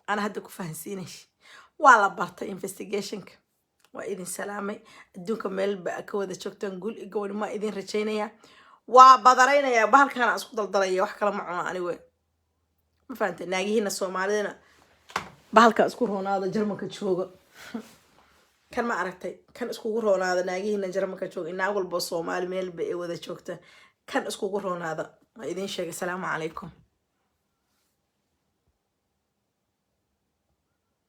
Ana hadda ku fahansiinay, waa la bartay investigationka. Waa idin salaamay. Adduunka meel ba ka wada joogtaan, guul iyo gobonimo idin rajaynaya. Waa badaraynaya bahalkaana isku daldalaya, wax kale ma cuno anigu. Ma fahantay? Naagihiina Soomaalidana bahalka isku roonaada. Jarmalka jooga kan ma aragtay? Kan iskugu roonaada. Naagihiina Jarmalka jooga, naag walbo Soomaali meelba ay wada joogta, kan iskugu roonaada. Waa idin sheegay. Asalaamu calaykum.